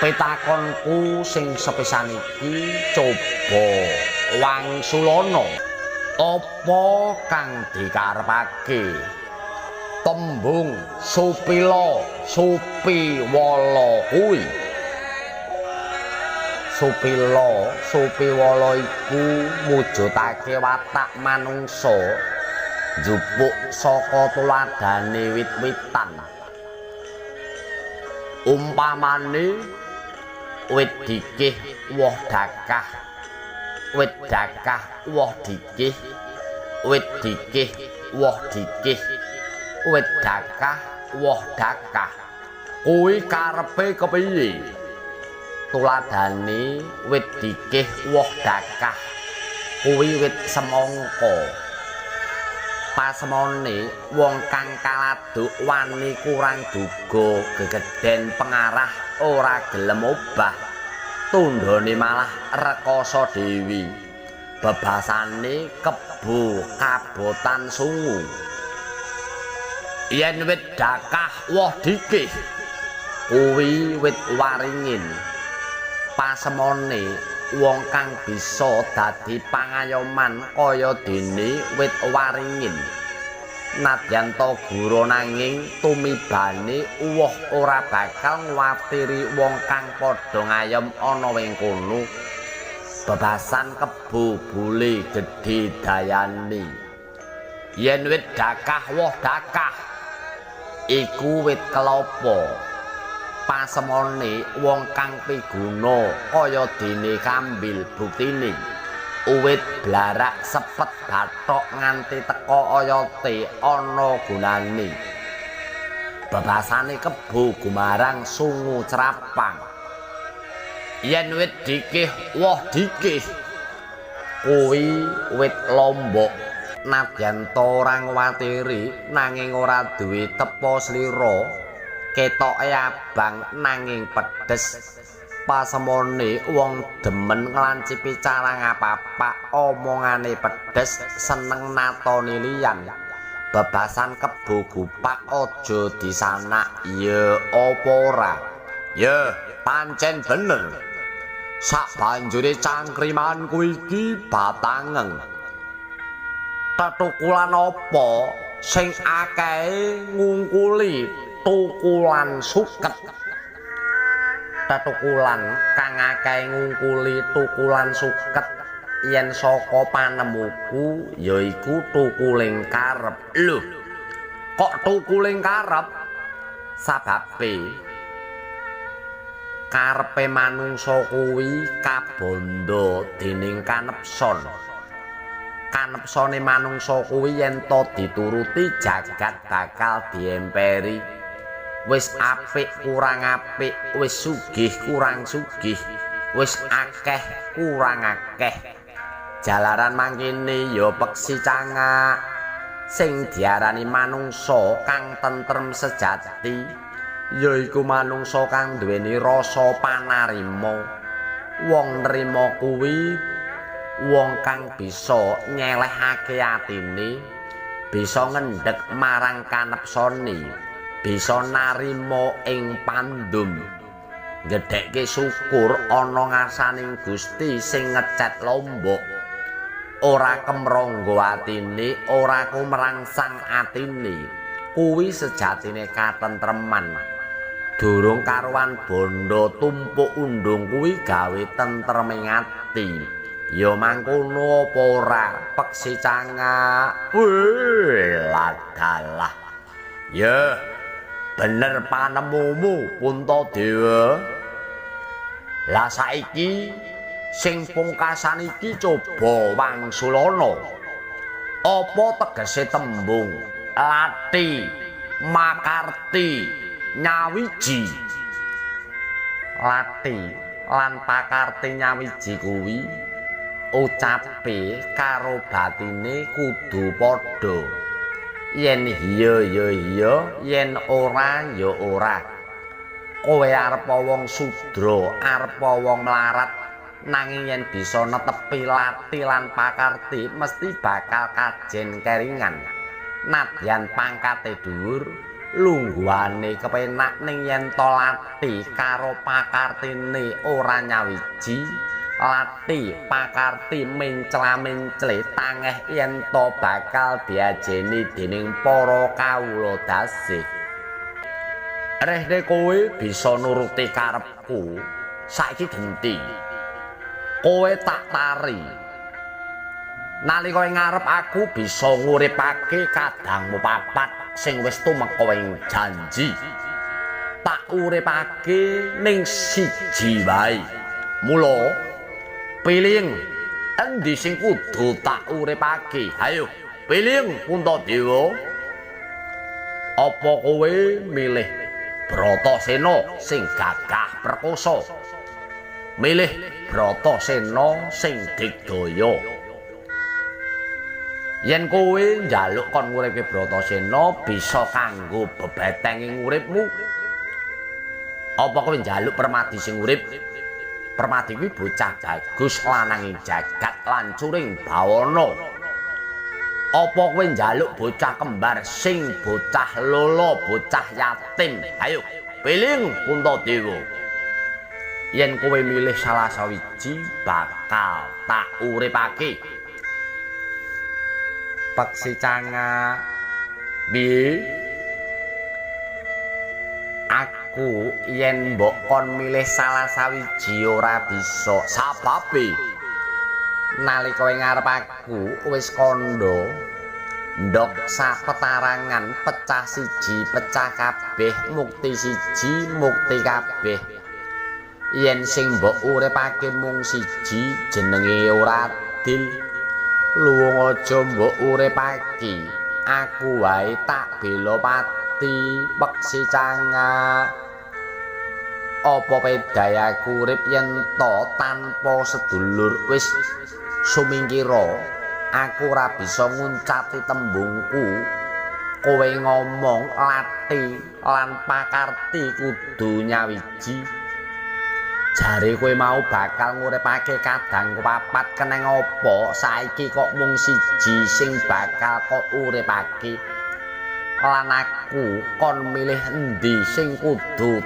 pitakonku sing sepisan iki coba wangsulana. Apa kang dikarepake? Tembung supila supiwala kuwi. Supila supiwala iku mujudake watak manungsa njupuk saka tuladhane wit-witan. Umpamane wit dikih woh dakah, wit dakah woh dikih, wit dikih woh dikih, wit dakah woh dakah. Kuwi karepe kepiye? Tuladhane wit dikih woh dakah kuwi wit semangka. Pasemone wong kang kaladuk wani kurang duga gegeden pengarah ora gelem obah, tundhone malah rekoso dewi. Bebasane kebo kabotan sungu. Yen wit dakah woh dikih kuwi wit waringin. Pasemone wong kang bisa dadi pangayoman kaya dene wit waringin. Nadyan ta gura nanging tumibane uwoh ora bakal nguwatiri wong kang padha ngayom ana ing kono. Bebasan kebo bule gedhe dayane. Yen wit dakah woh dakah iku wit kelapa. Pasemone wong kang piguna kaya dene kambil buktine uwit blarak sepet bathok nganti teka oyote ana gunane. Bebasane kebo gumarang sungu crapang. Yen wit dikih woh dikih kuwi wit lombok. Nadyan ta ora nguwatiri nanging ora duwe tepa slira. Ketoke abang nanging pedes. Pasemone wong demen nglancipi cara ngapapak, omongane pedes, seneng natoni liyan. Bebasan kebo gupak aja disanak ya apa ora? Ya, pancen bener. Sak banjure cangkrimanku iki batangeng. Tetukulan apa sing akehe ngungkuli tukulan suket? Tetukulan kang akehe ngungkuli tukulan suket yen saka panemuku yaiku tukuling karep. Lho, kok tukuling karep? Sababe karepe manungsa kuwi kabandha dening kanepson. Kanepsone manungsa kuwi yen ta dituruti jagat bakal diemperi. Wis apik kurang apik, wis sugih kurang sugih, wis akeh kurang akeh. Jalaran mangkene ya peksi cangak. Sing diarani manungsa kang tentrem sejati yaiku manungsa kang duweni rasa panarima. Wong nrima kuwi wong kang bisa nyelehake atine, bisa ngendhek marang kanepsone, bisa narima ing pandum, gedhekke syukur ana ngarsaning Gusti sing ngecet lombok. Ora kemrangga atine, ora kumrangsang atine, kuwi sejatine katentreman. Durung karuan bondo tumpuk undung kuwi gawe tentreming ati. Ya mangkono apa ora peksi cangak? Weh, ladalah. Ya, bener panemumu Puntadewa. Lah saiki sing pungkasan iki coba wangsulana. Apa tegese tembung lati makarti nyawiji? Lati lan pakarti nyawiji kuwi ucape karo batine kudu padha. Yen iya ya iya, yen ora ya ora. Kowe arep wong sudra, arep wong mlarat, nanging yen bisa netepi lati lan pakarti mesti bakal kajen keringan. Nadyan pangkate dhuwur, lungguhane kepenak, ning yen to lati karo pakartine ora nyawiji, lati pakarti mencla-mencle tangeh yen to bakal diajeni dening para kawula dasih. Rehne kowe bisa nuruti karepku, saiki genti. Kowe tak tari. Nalika ing ngarep aku bisa nguripake kadangmu papat sing wis tumeka ing janji. Tak uripake ning siji wae. Mula pilih endi sing kudu tak uripake. Hayo, pilih Puntadewa. Apa kowe milih Bratasena sing gagah perkosa? Milih Bratasena sing digdaya? Yen kowe njaluk kon nguripke Bratasena bisa kanggo bebeteng ing uripmu. Apa kowe njaluk Permadi sing urip? Permadi kuwi bocah bagus lanang ing jagat lan curing bawana. Apa kowe njaluk bocah kembar sing bocah lolo, bocah yatim? Ayo, pilih Puntadewa. Yen kowe milih salah sawiji bakal tak uripake. Peksi Cangak, piye? Aku yen mbok kon milih salah sawiji ora bisa. Sababe nalika ing ngarep aku wis kandha ndok sapetarangan pecah siji pecah kabeh, mukti siji mukti kabeh. Yen sing mbok uripake mung siji jenenge ora adil. Luwung aja mbok uripake, aku wae tak bela pati. Peksi Cangak, apa pedayaku urip yen to tanpa sedulur? Wis sumingkira, aku ora bisa nguncati tembungku. Kowe ngomong lati lan pakarti kudu nyawiji. Jare kowe mau bakal nguripake kadangku papat, keneng apa saiki kok mung siji sing bakal kok uripake? Lan aku kon milih endi sing kudu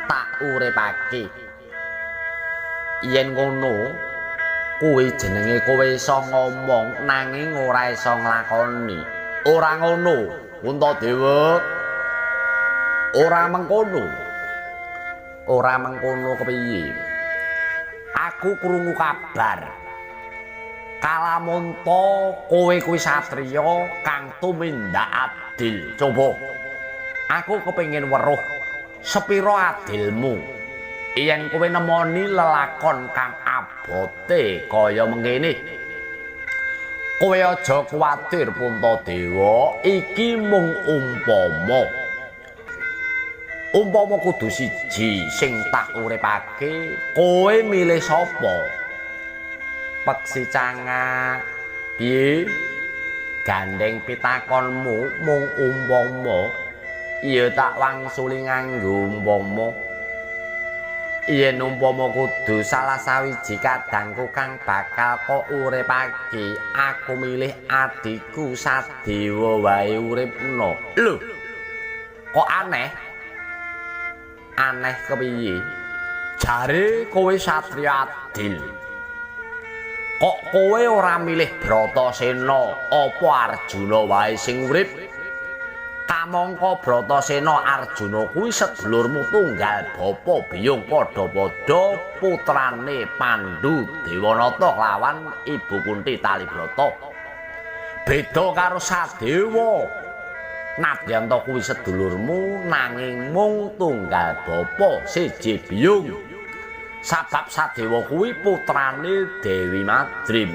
tak uripake? Yen ngono kuwi jenenge kowe iso ngomong nanging ora iso nglakoni. Ora ngono, Puntadewa. Ora mengkono. Ora mengkono kepiye? Aku krungu kabar kalamunta kowe kuwi satriya kang tumindak adil. Coba aku kepengin weruh sepira adilmu yen kowe nemoni lelakon kang abote kaya mengkene. Kowe aja kuwatir Puntadewa, iki mung umpama. Umpama kudu siji sing tak uripake, kowe milih sapa? Peksi Cangak, piye? Gandeng pitakonmu mung umpama, ya tak wangsuli nganggo umpama. Yen umpama kudu salah sawiji kadangku kang bakal kok uripake, aku milih adhiku Sadewa wae uripno. Lho, kok aneh? Aneh kepiye? Jare kowe satriya adil. Kok kowe ora milih Bratasena apa Arjuna wae sing urip? Kamangka Bratasena Arjuna kuwi sedulurmu tunggal bapa biyung, padha-padha putrane Pandhu Dewanata lawan Ibu Kunti Talibrata. Beda karo Sadewa. Nadyan to kuwi sedulurmu nanging mung tunggal bapa siji biyung. Sabab Sadewa kuwi putrane Dewi Madrim.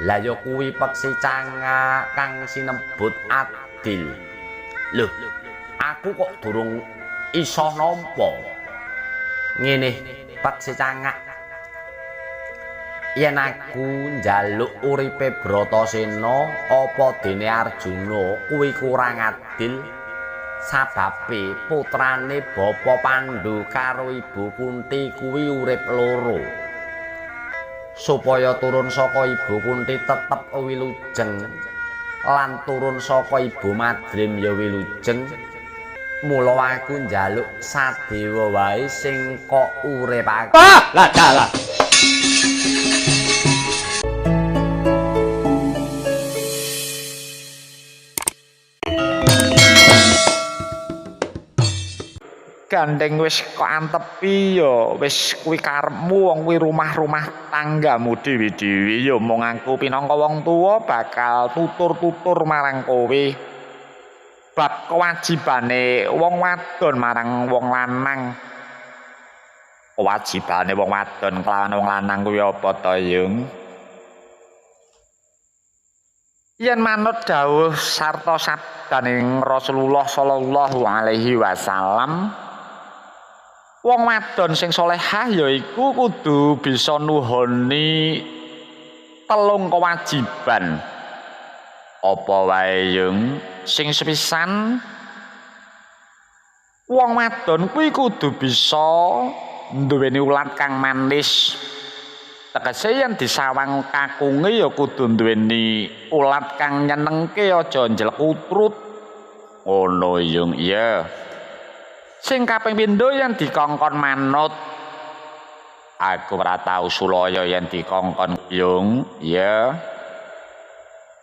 Lah ya kuwi Peksi Cangak kang sinebut adil. Lho, aku kok durung iso nampa. Ngene Peksi Cangak, yen aku njaluk uripe Bratasena apa dene Arjuna kuwi kurang adil? Sababe putrane Bapa Pandhu karo Ibu Kunti kuwi urip loro. Supaya turun saka Ibu Kunti tetep wilujeng lan turun saka Ibu Madrim ya wilujeng. Mula aku njaluk Sadewa wae sing kok uripake. Ah, lah dalah. Gandeng wis kok antepi ya wis kuwi karepmu wong kuwi rumah-rumah tanggamu dhewe-dhewe ya mung aku pinangka wong tuwa bakal tutur-tutur marang kowe bab kewajibane wong wadon marang wong lanang. Kewajibane wong wadon kelawan wong lanang kuwi apa to, Yung? Yen manut dawuh sarta sabdaning Rasulullah sallallahu alaihi wasallam, wong wadon sing salehah yaiku kudu bisa nuhoni telung kewajiban. Apa wae, Yung? Sing sepisan, wong wadon kuwi kudu bisa nduweni ulat kang manis. Tegese yen disawang kakunge ya kudu nduweni ulat kang nyenengke, aja njelkutrut. Ngono, Yung. Iya. Sing kaping pindho yen dikongkon manut. Aku ora tau sulaya yen dikongkon, Yung. Iya.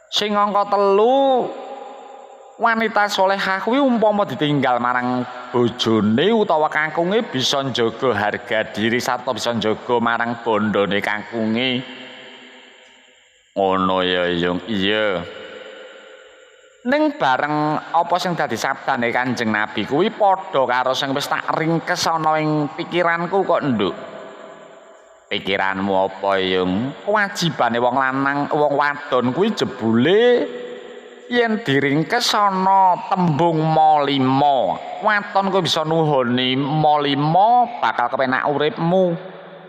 Sing angka 3, wanita salehah kuwi umpama ditinggal marang bojone utawa kakunge bisa njaga harga diri sarta bisa njaga marang bondone kakunge. Ngono ya, Yung. Iya. Ning bareng apa sing dadi sabdane Kanjeng Nabi kuwi padha karo sing wis tak ringkes ana ing pikiranku kok, Nduk. Pikiranmu apa, Yung? Kewajibane wong lanang, wong wadon kuwi jebule yen diringkes ana tembung ma lima. Waton kuwi bisa nuhoni ma lima bakal kepenak uripmu.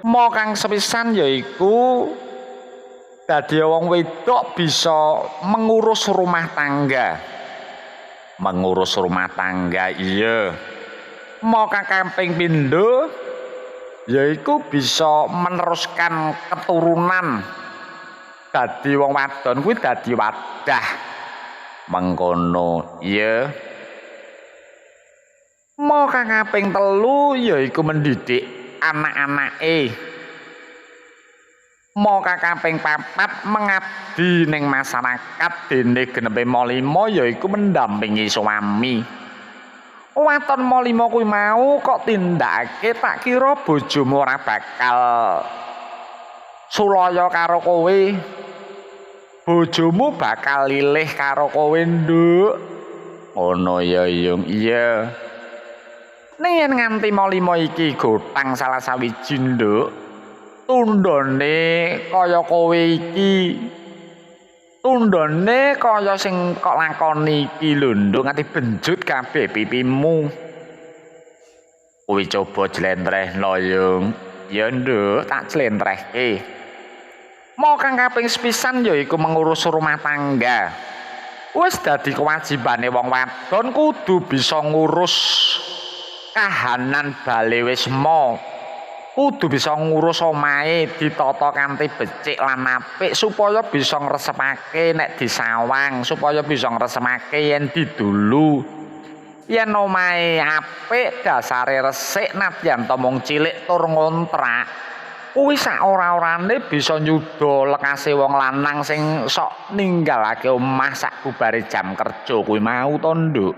Ma kang sepisan yaiku dadi wong wedok bisa mengurus rumah tangga. Mengurus rumah tangga, iya. Ma kang kaping pindho yaiku bisa meneruskan keturunan. Dadi wong wadon kuwi dadi wadah. Mengkono, iya. Ma kang kaping 3 yaiku mendidik anak-anake. Ma kang kaping 4 mengabdi ning masyarakat, dene genepe ma 5 yaiku mendampingi suami. Waton ma 5 kuwi mau kok tindakake tak kira bojomu ora bakal sulaya karo kowe. Bojomu bakal lilih karo kowe, Nduk. Ngono ya, Yung. Iya. Ning yen nganti ma 5 iki gotang salah sawiji, Nduk, tundhone kaya kowe iki, tundhone kaya sing kok lakoni iki lho, Nduk, nganti benjut kabeh pipimu. Kowe coba jlentrehno, Yung. Ya, Nduk, tak jlentrehke. Ma kang kaping sepisan yaiku mengurus rumah tangga. Wis dadi kewajibane wong wadon kudu bisa ngurus kahanan bale wisma. Kudu bisa ngurus omahe ditata kanthi becik lan apik supaya bisa ngresepake nek disawang, supaya bisa ngresemake yen didulu. Yen omahe apik dasare resik nadyan ta mung cilik tur ngontrak, kuwi sak ora-orane bisa nyuda lekase wong lanang sing sok ninggalake omah sak bubare jam kerja kuwi mau to, Nduk.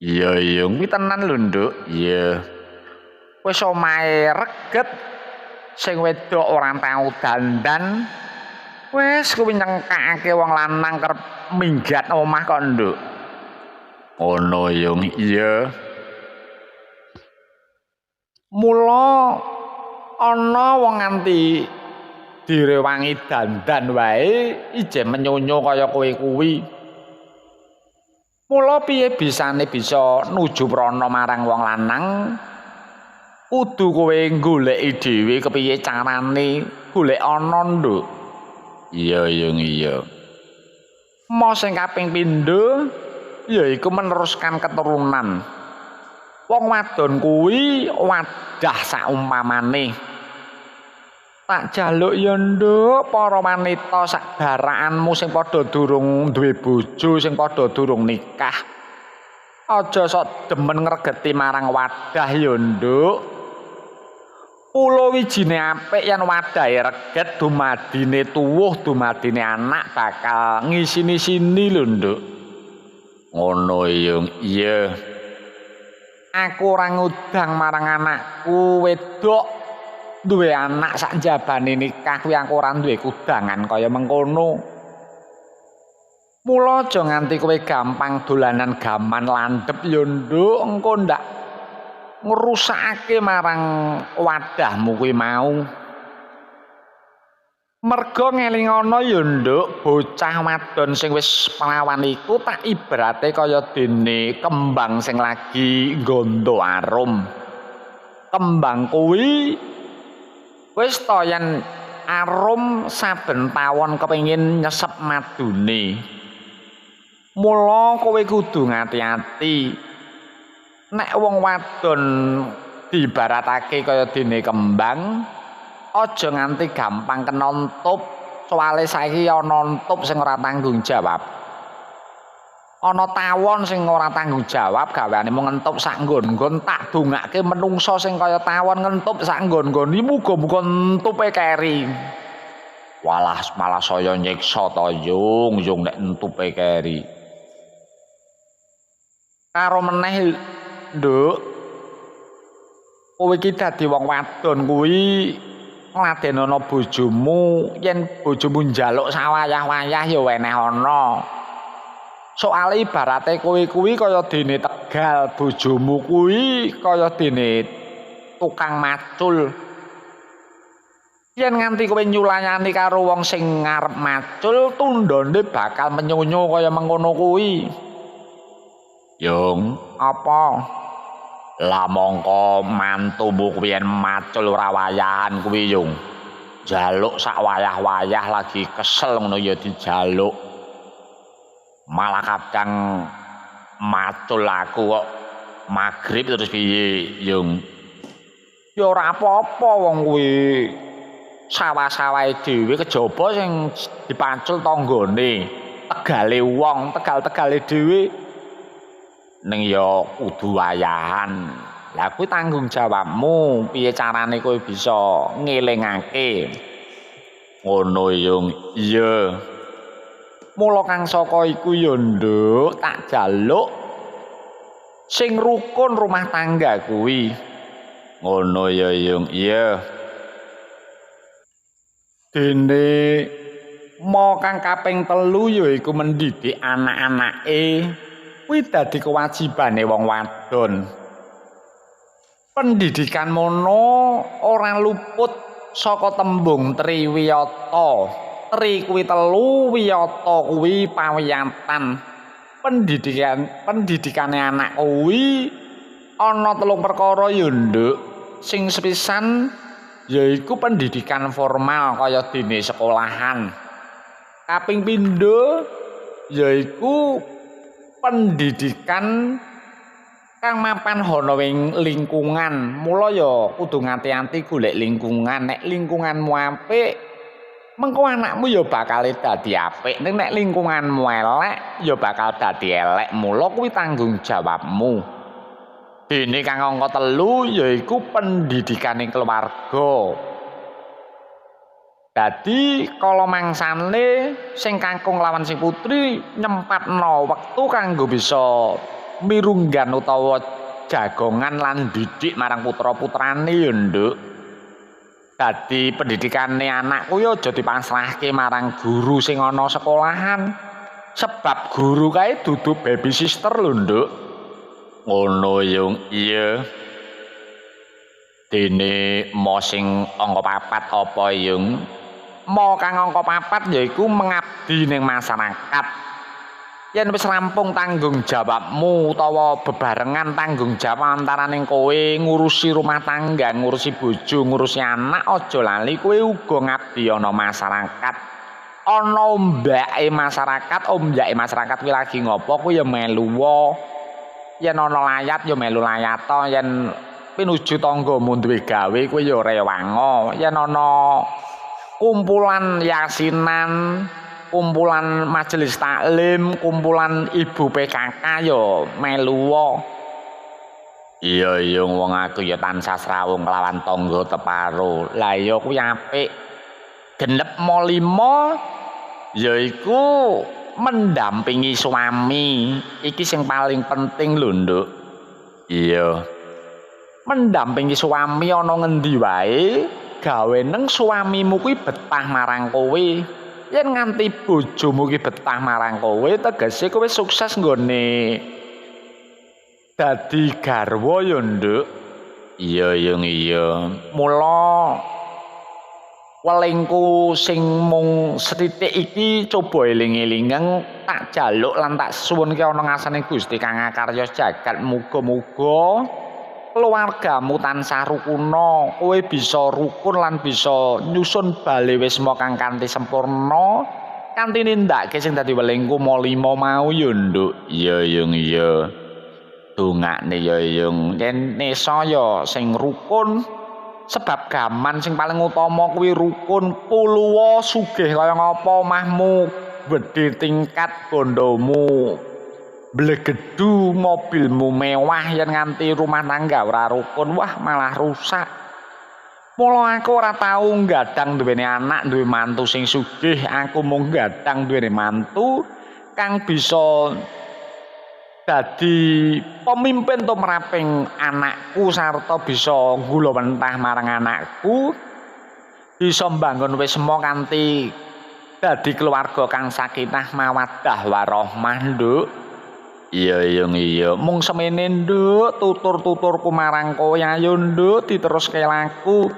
Iya, iya, kuwi tenan lho, Nduk. Iya. Wis omahe reget, sing wedok ora tau dandan, wis kuwi nyengkake wong lanang kerep minggat omah kok, Nduk. Ngono, Yung. Iya. Mula ana wong nganti direwangi dandan wae ijeh menyonyo kaya kowe kuwi. Mula piye bisane bisa nuju prana marang wong lanang? Kudu kowe goleki dhewe kepiye carane golek ana, Nduk. Iya, Yung, iya. Ma sing kaping pindho yaiku meneruskan keturunan. Wong wadon kuwi wadah saumpamane. Tak jaluk ya nduk para wanita sak barakanmu sing padha durung duwe bojo, sing padha durung nikah. Aja sok demen ngregeti marang wadah ya nduk. Pulo wijine apik yen wadahe reget dumadine tuwuh, dumadine anak bakal ngisini-sini lho nduk. Ngono yung iya. Aku ora ngudang marang anakku wedok duwe anak sak njabane nikah kuwi aku ora duwe kudangan kaya mengkono. Mula aja nganti kowe gampang dolanan gaman landhep ya nduk, engko ndak ngrusakake marang wadahmu kuwi mau. Merga ngelingono ya nduk, bocah wadon sing wis perawan iku tak ibarate kaya dene kembang sing lagi nggondo arum. Kembang kuwi wis to yen arum saben tawon kepengin nyesep madune. Mula kowe kudu ngati-ati. Nek wong wadon diibaratake kaya dene kembang, aja nganti gampang kena entup, soale saiki ana entup sing ora tanggung jawab. Ana tawon sing ora tanggung jawab gaweane mung ngentup sak nggon-nggon, tak dongake menungsa sing kaya tawon ngentup sak nggon-nggon iki muga-muga entupe keri. Walah malah saya nyiksa to yung yung nek entupe keri. Karo meneh nduk, kowe iki dadi wong wadon kuwi ngladenono bojomu, yen bojomu njaluk sawayah-wayah ya weneh ana. Soale ibarate kowe kuwi kaya dene Tegal, bojomu kuwi kaya dene tukang macul. Yen nganti kowe nyulayani karo wong sing ngarep macul, tundhone bakal menyunyu kaya mengkono kuwi. Yung, apa? Lah mongko mantumu kuwi yen macul ora wayahan kuwi yung. Jaluk sak wayah-wayah lagi kesel ngono ya dijaluk. Malah kadang macul aku kok magrib terus piye yung. Ya ora apa-apa wong kuwi sawah-sawahe dhewe kejaba sing dipacul tanggane, tegale wong, tegal-tegale dhewe. Ning ya kudu wayahan. Lah kuwi tanggung jawabmu, piye carane kowe bisa ngelingake. Ngono yung. Iya. Mula kang saka iku ya nduk, tak jaluk sing rukun rumah tangga kuwi. Ngono ya yung. Iya. Dene mo kang kaping 3 ya iku mendidik anak-anake. Kuwi dadi kewajibane wong wadon. Pendidikan mono ora luput saka tembung triwiyata. Tri kuwi telu, wiyata kuwi pawiyatan. Pendidikane anak kuwi ana telung perkara ya nduk. Sing sepisan yaiku pendidikan formal kaya dene sekolahan. Kaping pindho yaiku pendidikan kang mapan ana ing lingkungan. Mula ya kudu ngati-ati golek lingkungan. Nek lingkunganmu apik, mengko anakmu ya bakal dadi apik. Ning nek lingkunganmu elek, ya bakal dadi elek. Mula kuwi tanggung jawabmu. Dene kang angka 3 yaiku pendidikane keluarga. Dadi kala mangsane sing kakung lawan sing putri nyempatno wektu kanggo bisa mirunggan utawa jagongan lan didik marang putra-putrane ya nduk. Dadi pendidikane anakku ya aja dipasrahke marang guru sing ana sekolahan. Sebab guru kae dudu baby sister lho nduk. Ngono yung. Iya. Dene mo sing angka 4 apa yung? Mo kang angka 4 yaiku mengabdi ning masyarakat. Yen wis rampung tanggung jawabmu utawa bebarengan tanggung jawab antaraning kowe ngurusi rumah tangga, ngurusi bojo, ngurusi anak, aja lali kowe uga ngabdi ana masyarakat. Ana ombake masyarakat, ombake masyarakat kuwi lagi ngopo kuwi ya melu wae. Yen ana layat ya melu layata, yen pinuju tanggamu duwe gawe kuwi ya rewango. Yen ana kumpulan yasinan, kumpulan majelis taklim, kumpulan ibu PKK ya melu wae. Iya iya wong aku ya tansah srawung kelawan tangga teparo. Lah iya kuwi apik. Genep mo lima yaiku mendampingi suami. Iki sing paling penting lho, Nduk. Iya. Mendampingi suami ana ngendi wae, gawe neng suamimu kuwi betah marang kowe. Yen nganti bojomu ki betah marang kowe, tegese kowe sukses nggone dadi garwa ya, Nduk. Iya iya iya. Mula welingku sing mung sethithik iki coba eling-elingen, tak jaluk lan tak suwunke ana ngarsane Gusti kang akarya jagat, muga-muga keluargamu tansah rukuna, kowe bisa rukun lan bisa nyusun bale wisma kang kanthi sempurna kanthi nindakake sing dadi welingku mo lima mau ya, Nduk. Iya iya iya. Dongakne ya yung yen nesa ya sing rukun, sebab gaman sing paling utama kuwi rukun. Puluwa sugih kaya ngapa omahmu, gedhe tingkat bondomu blegedu, mobilmu mewah, yen nganti rumah tangga ora rukun, wah malah rusak. Mula aku ora tau nggadang duweni anak, duwe mantu sing sugih, aku mung nggadang duweni mantu kang bisa dadi pemimpin tumraping anakku sarta bisa gulawentah marang anakku, bisa mbangun wisma kanthi dadi keluarga kang sakinah mawaddah warahmah, Nduk. Iya iya iya, mung semene, Nduk, tutur-tuturku marang kowe. Ayo, Nduk, diteruske laku.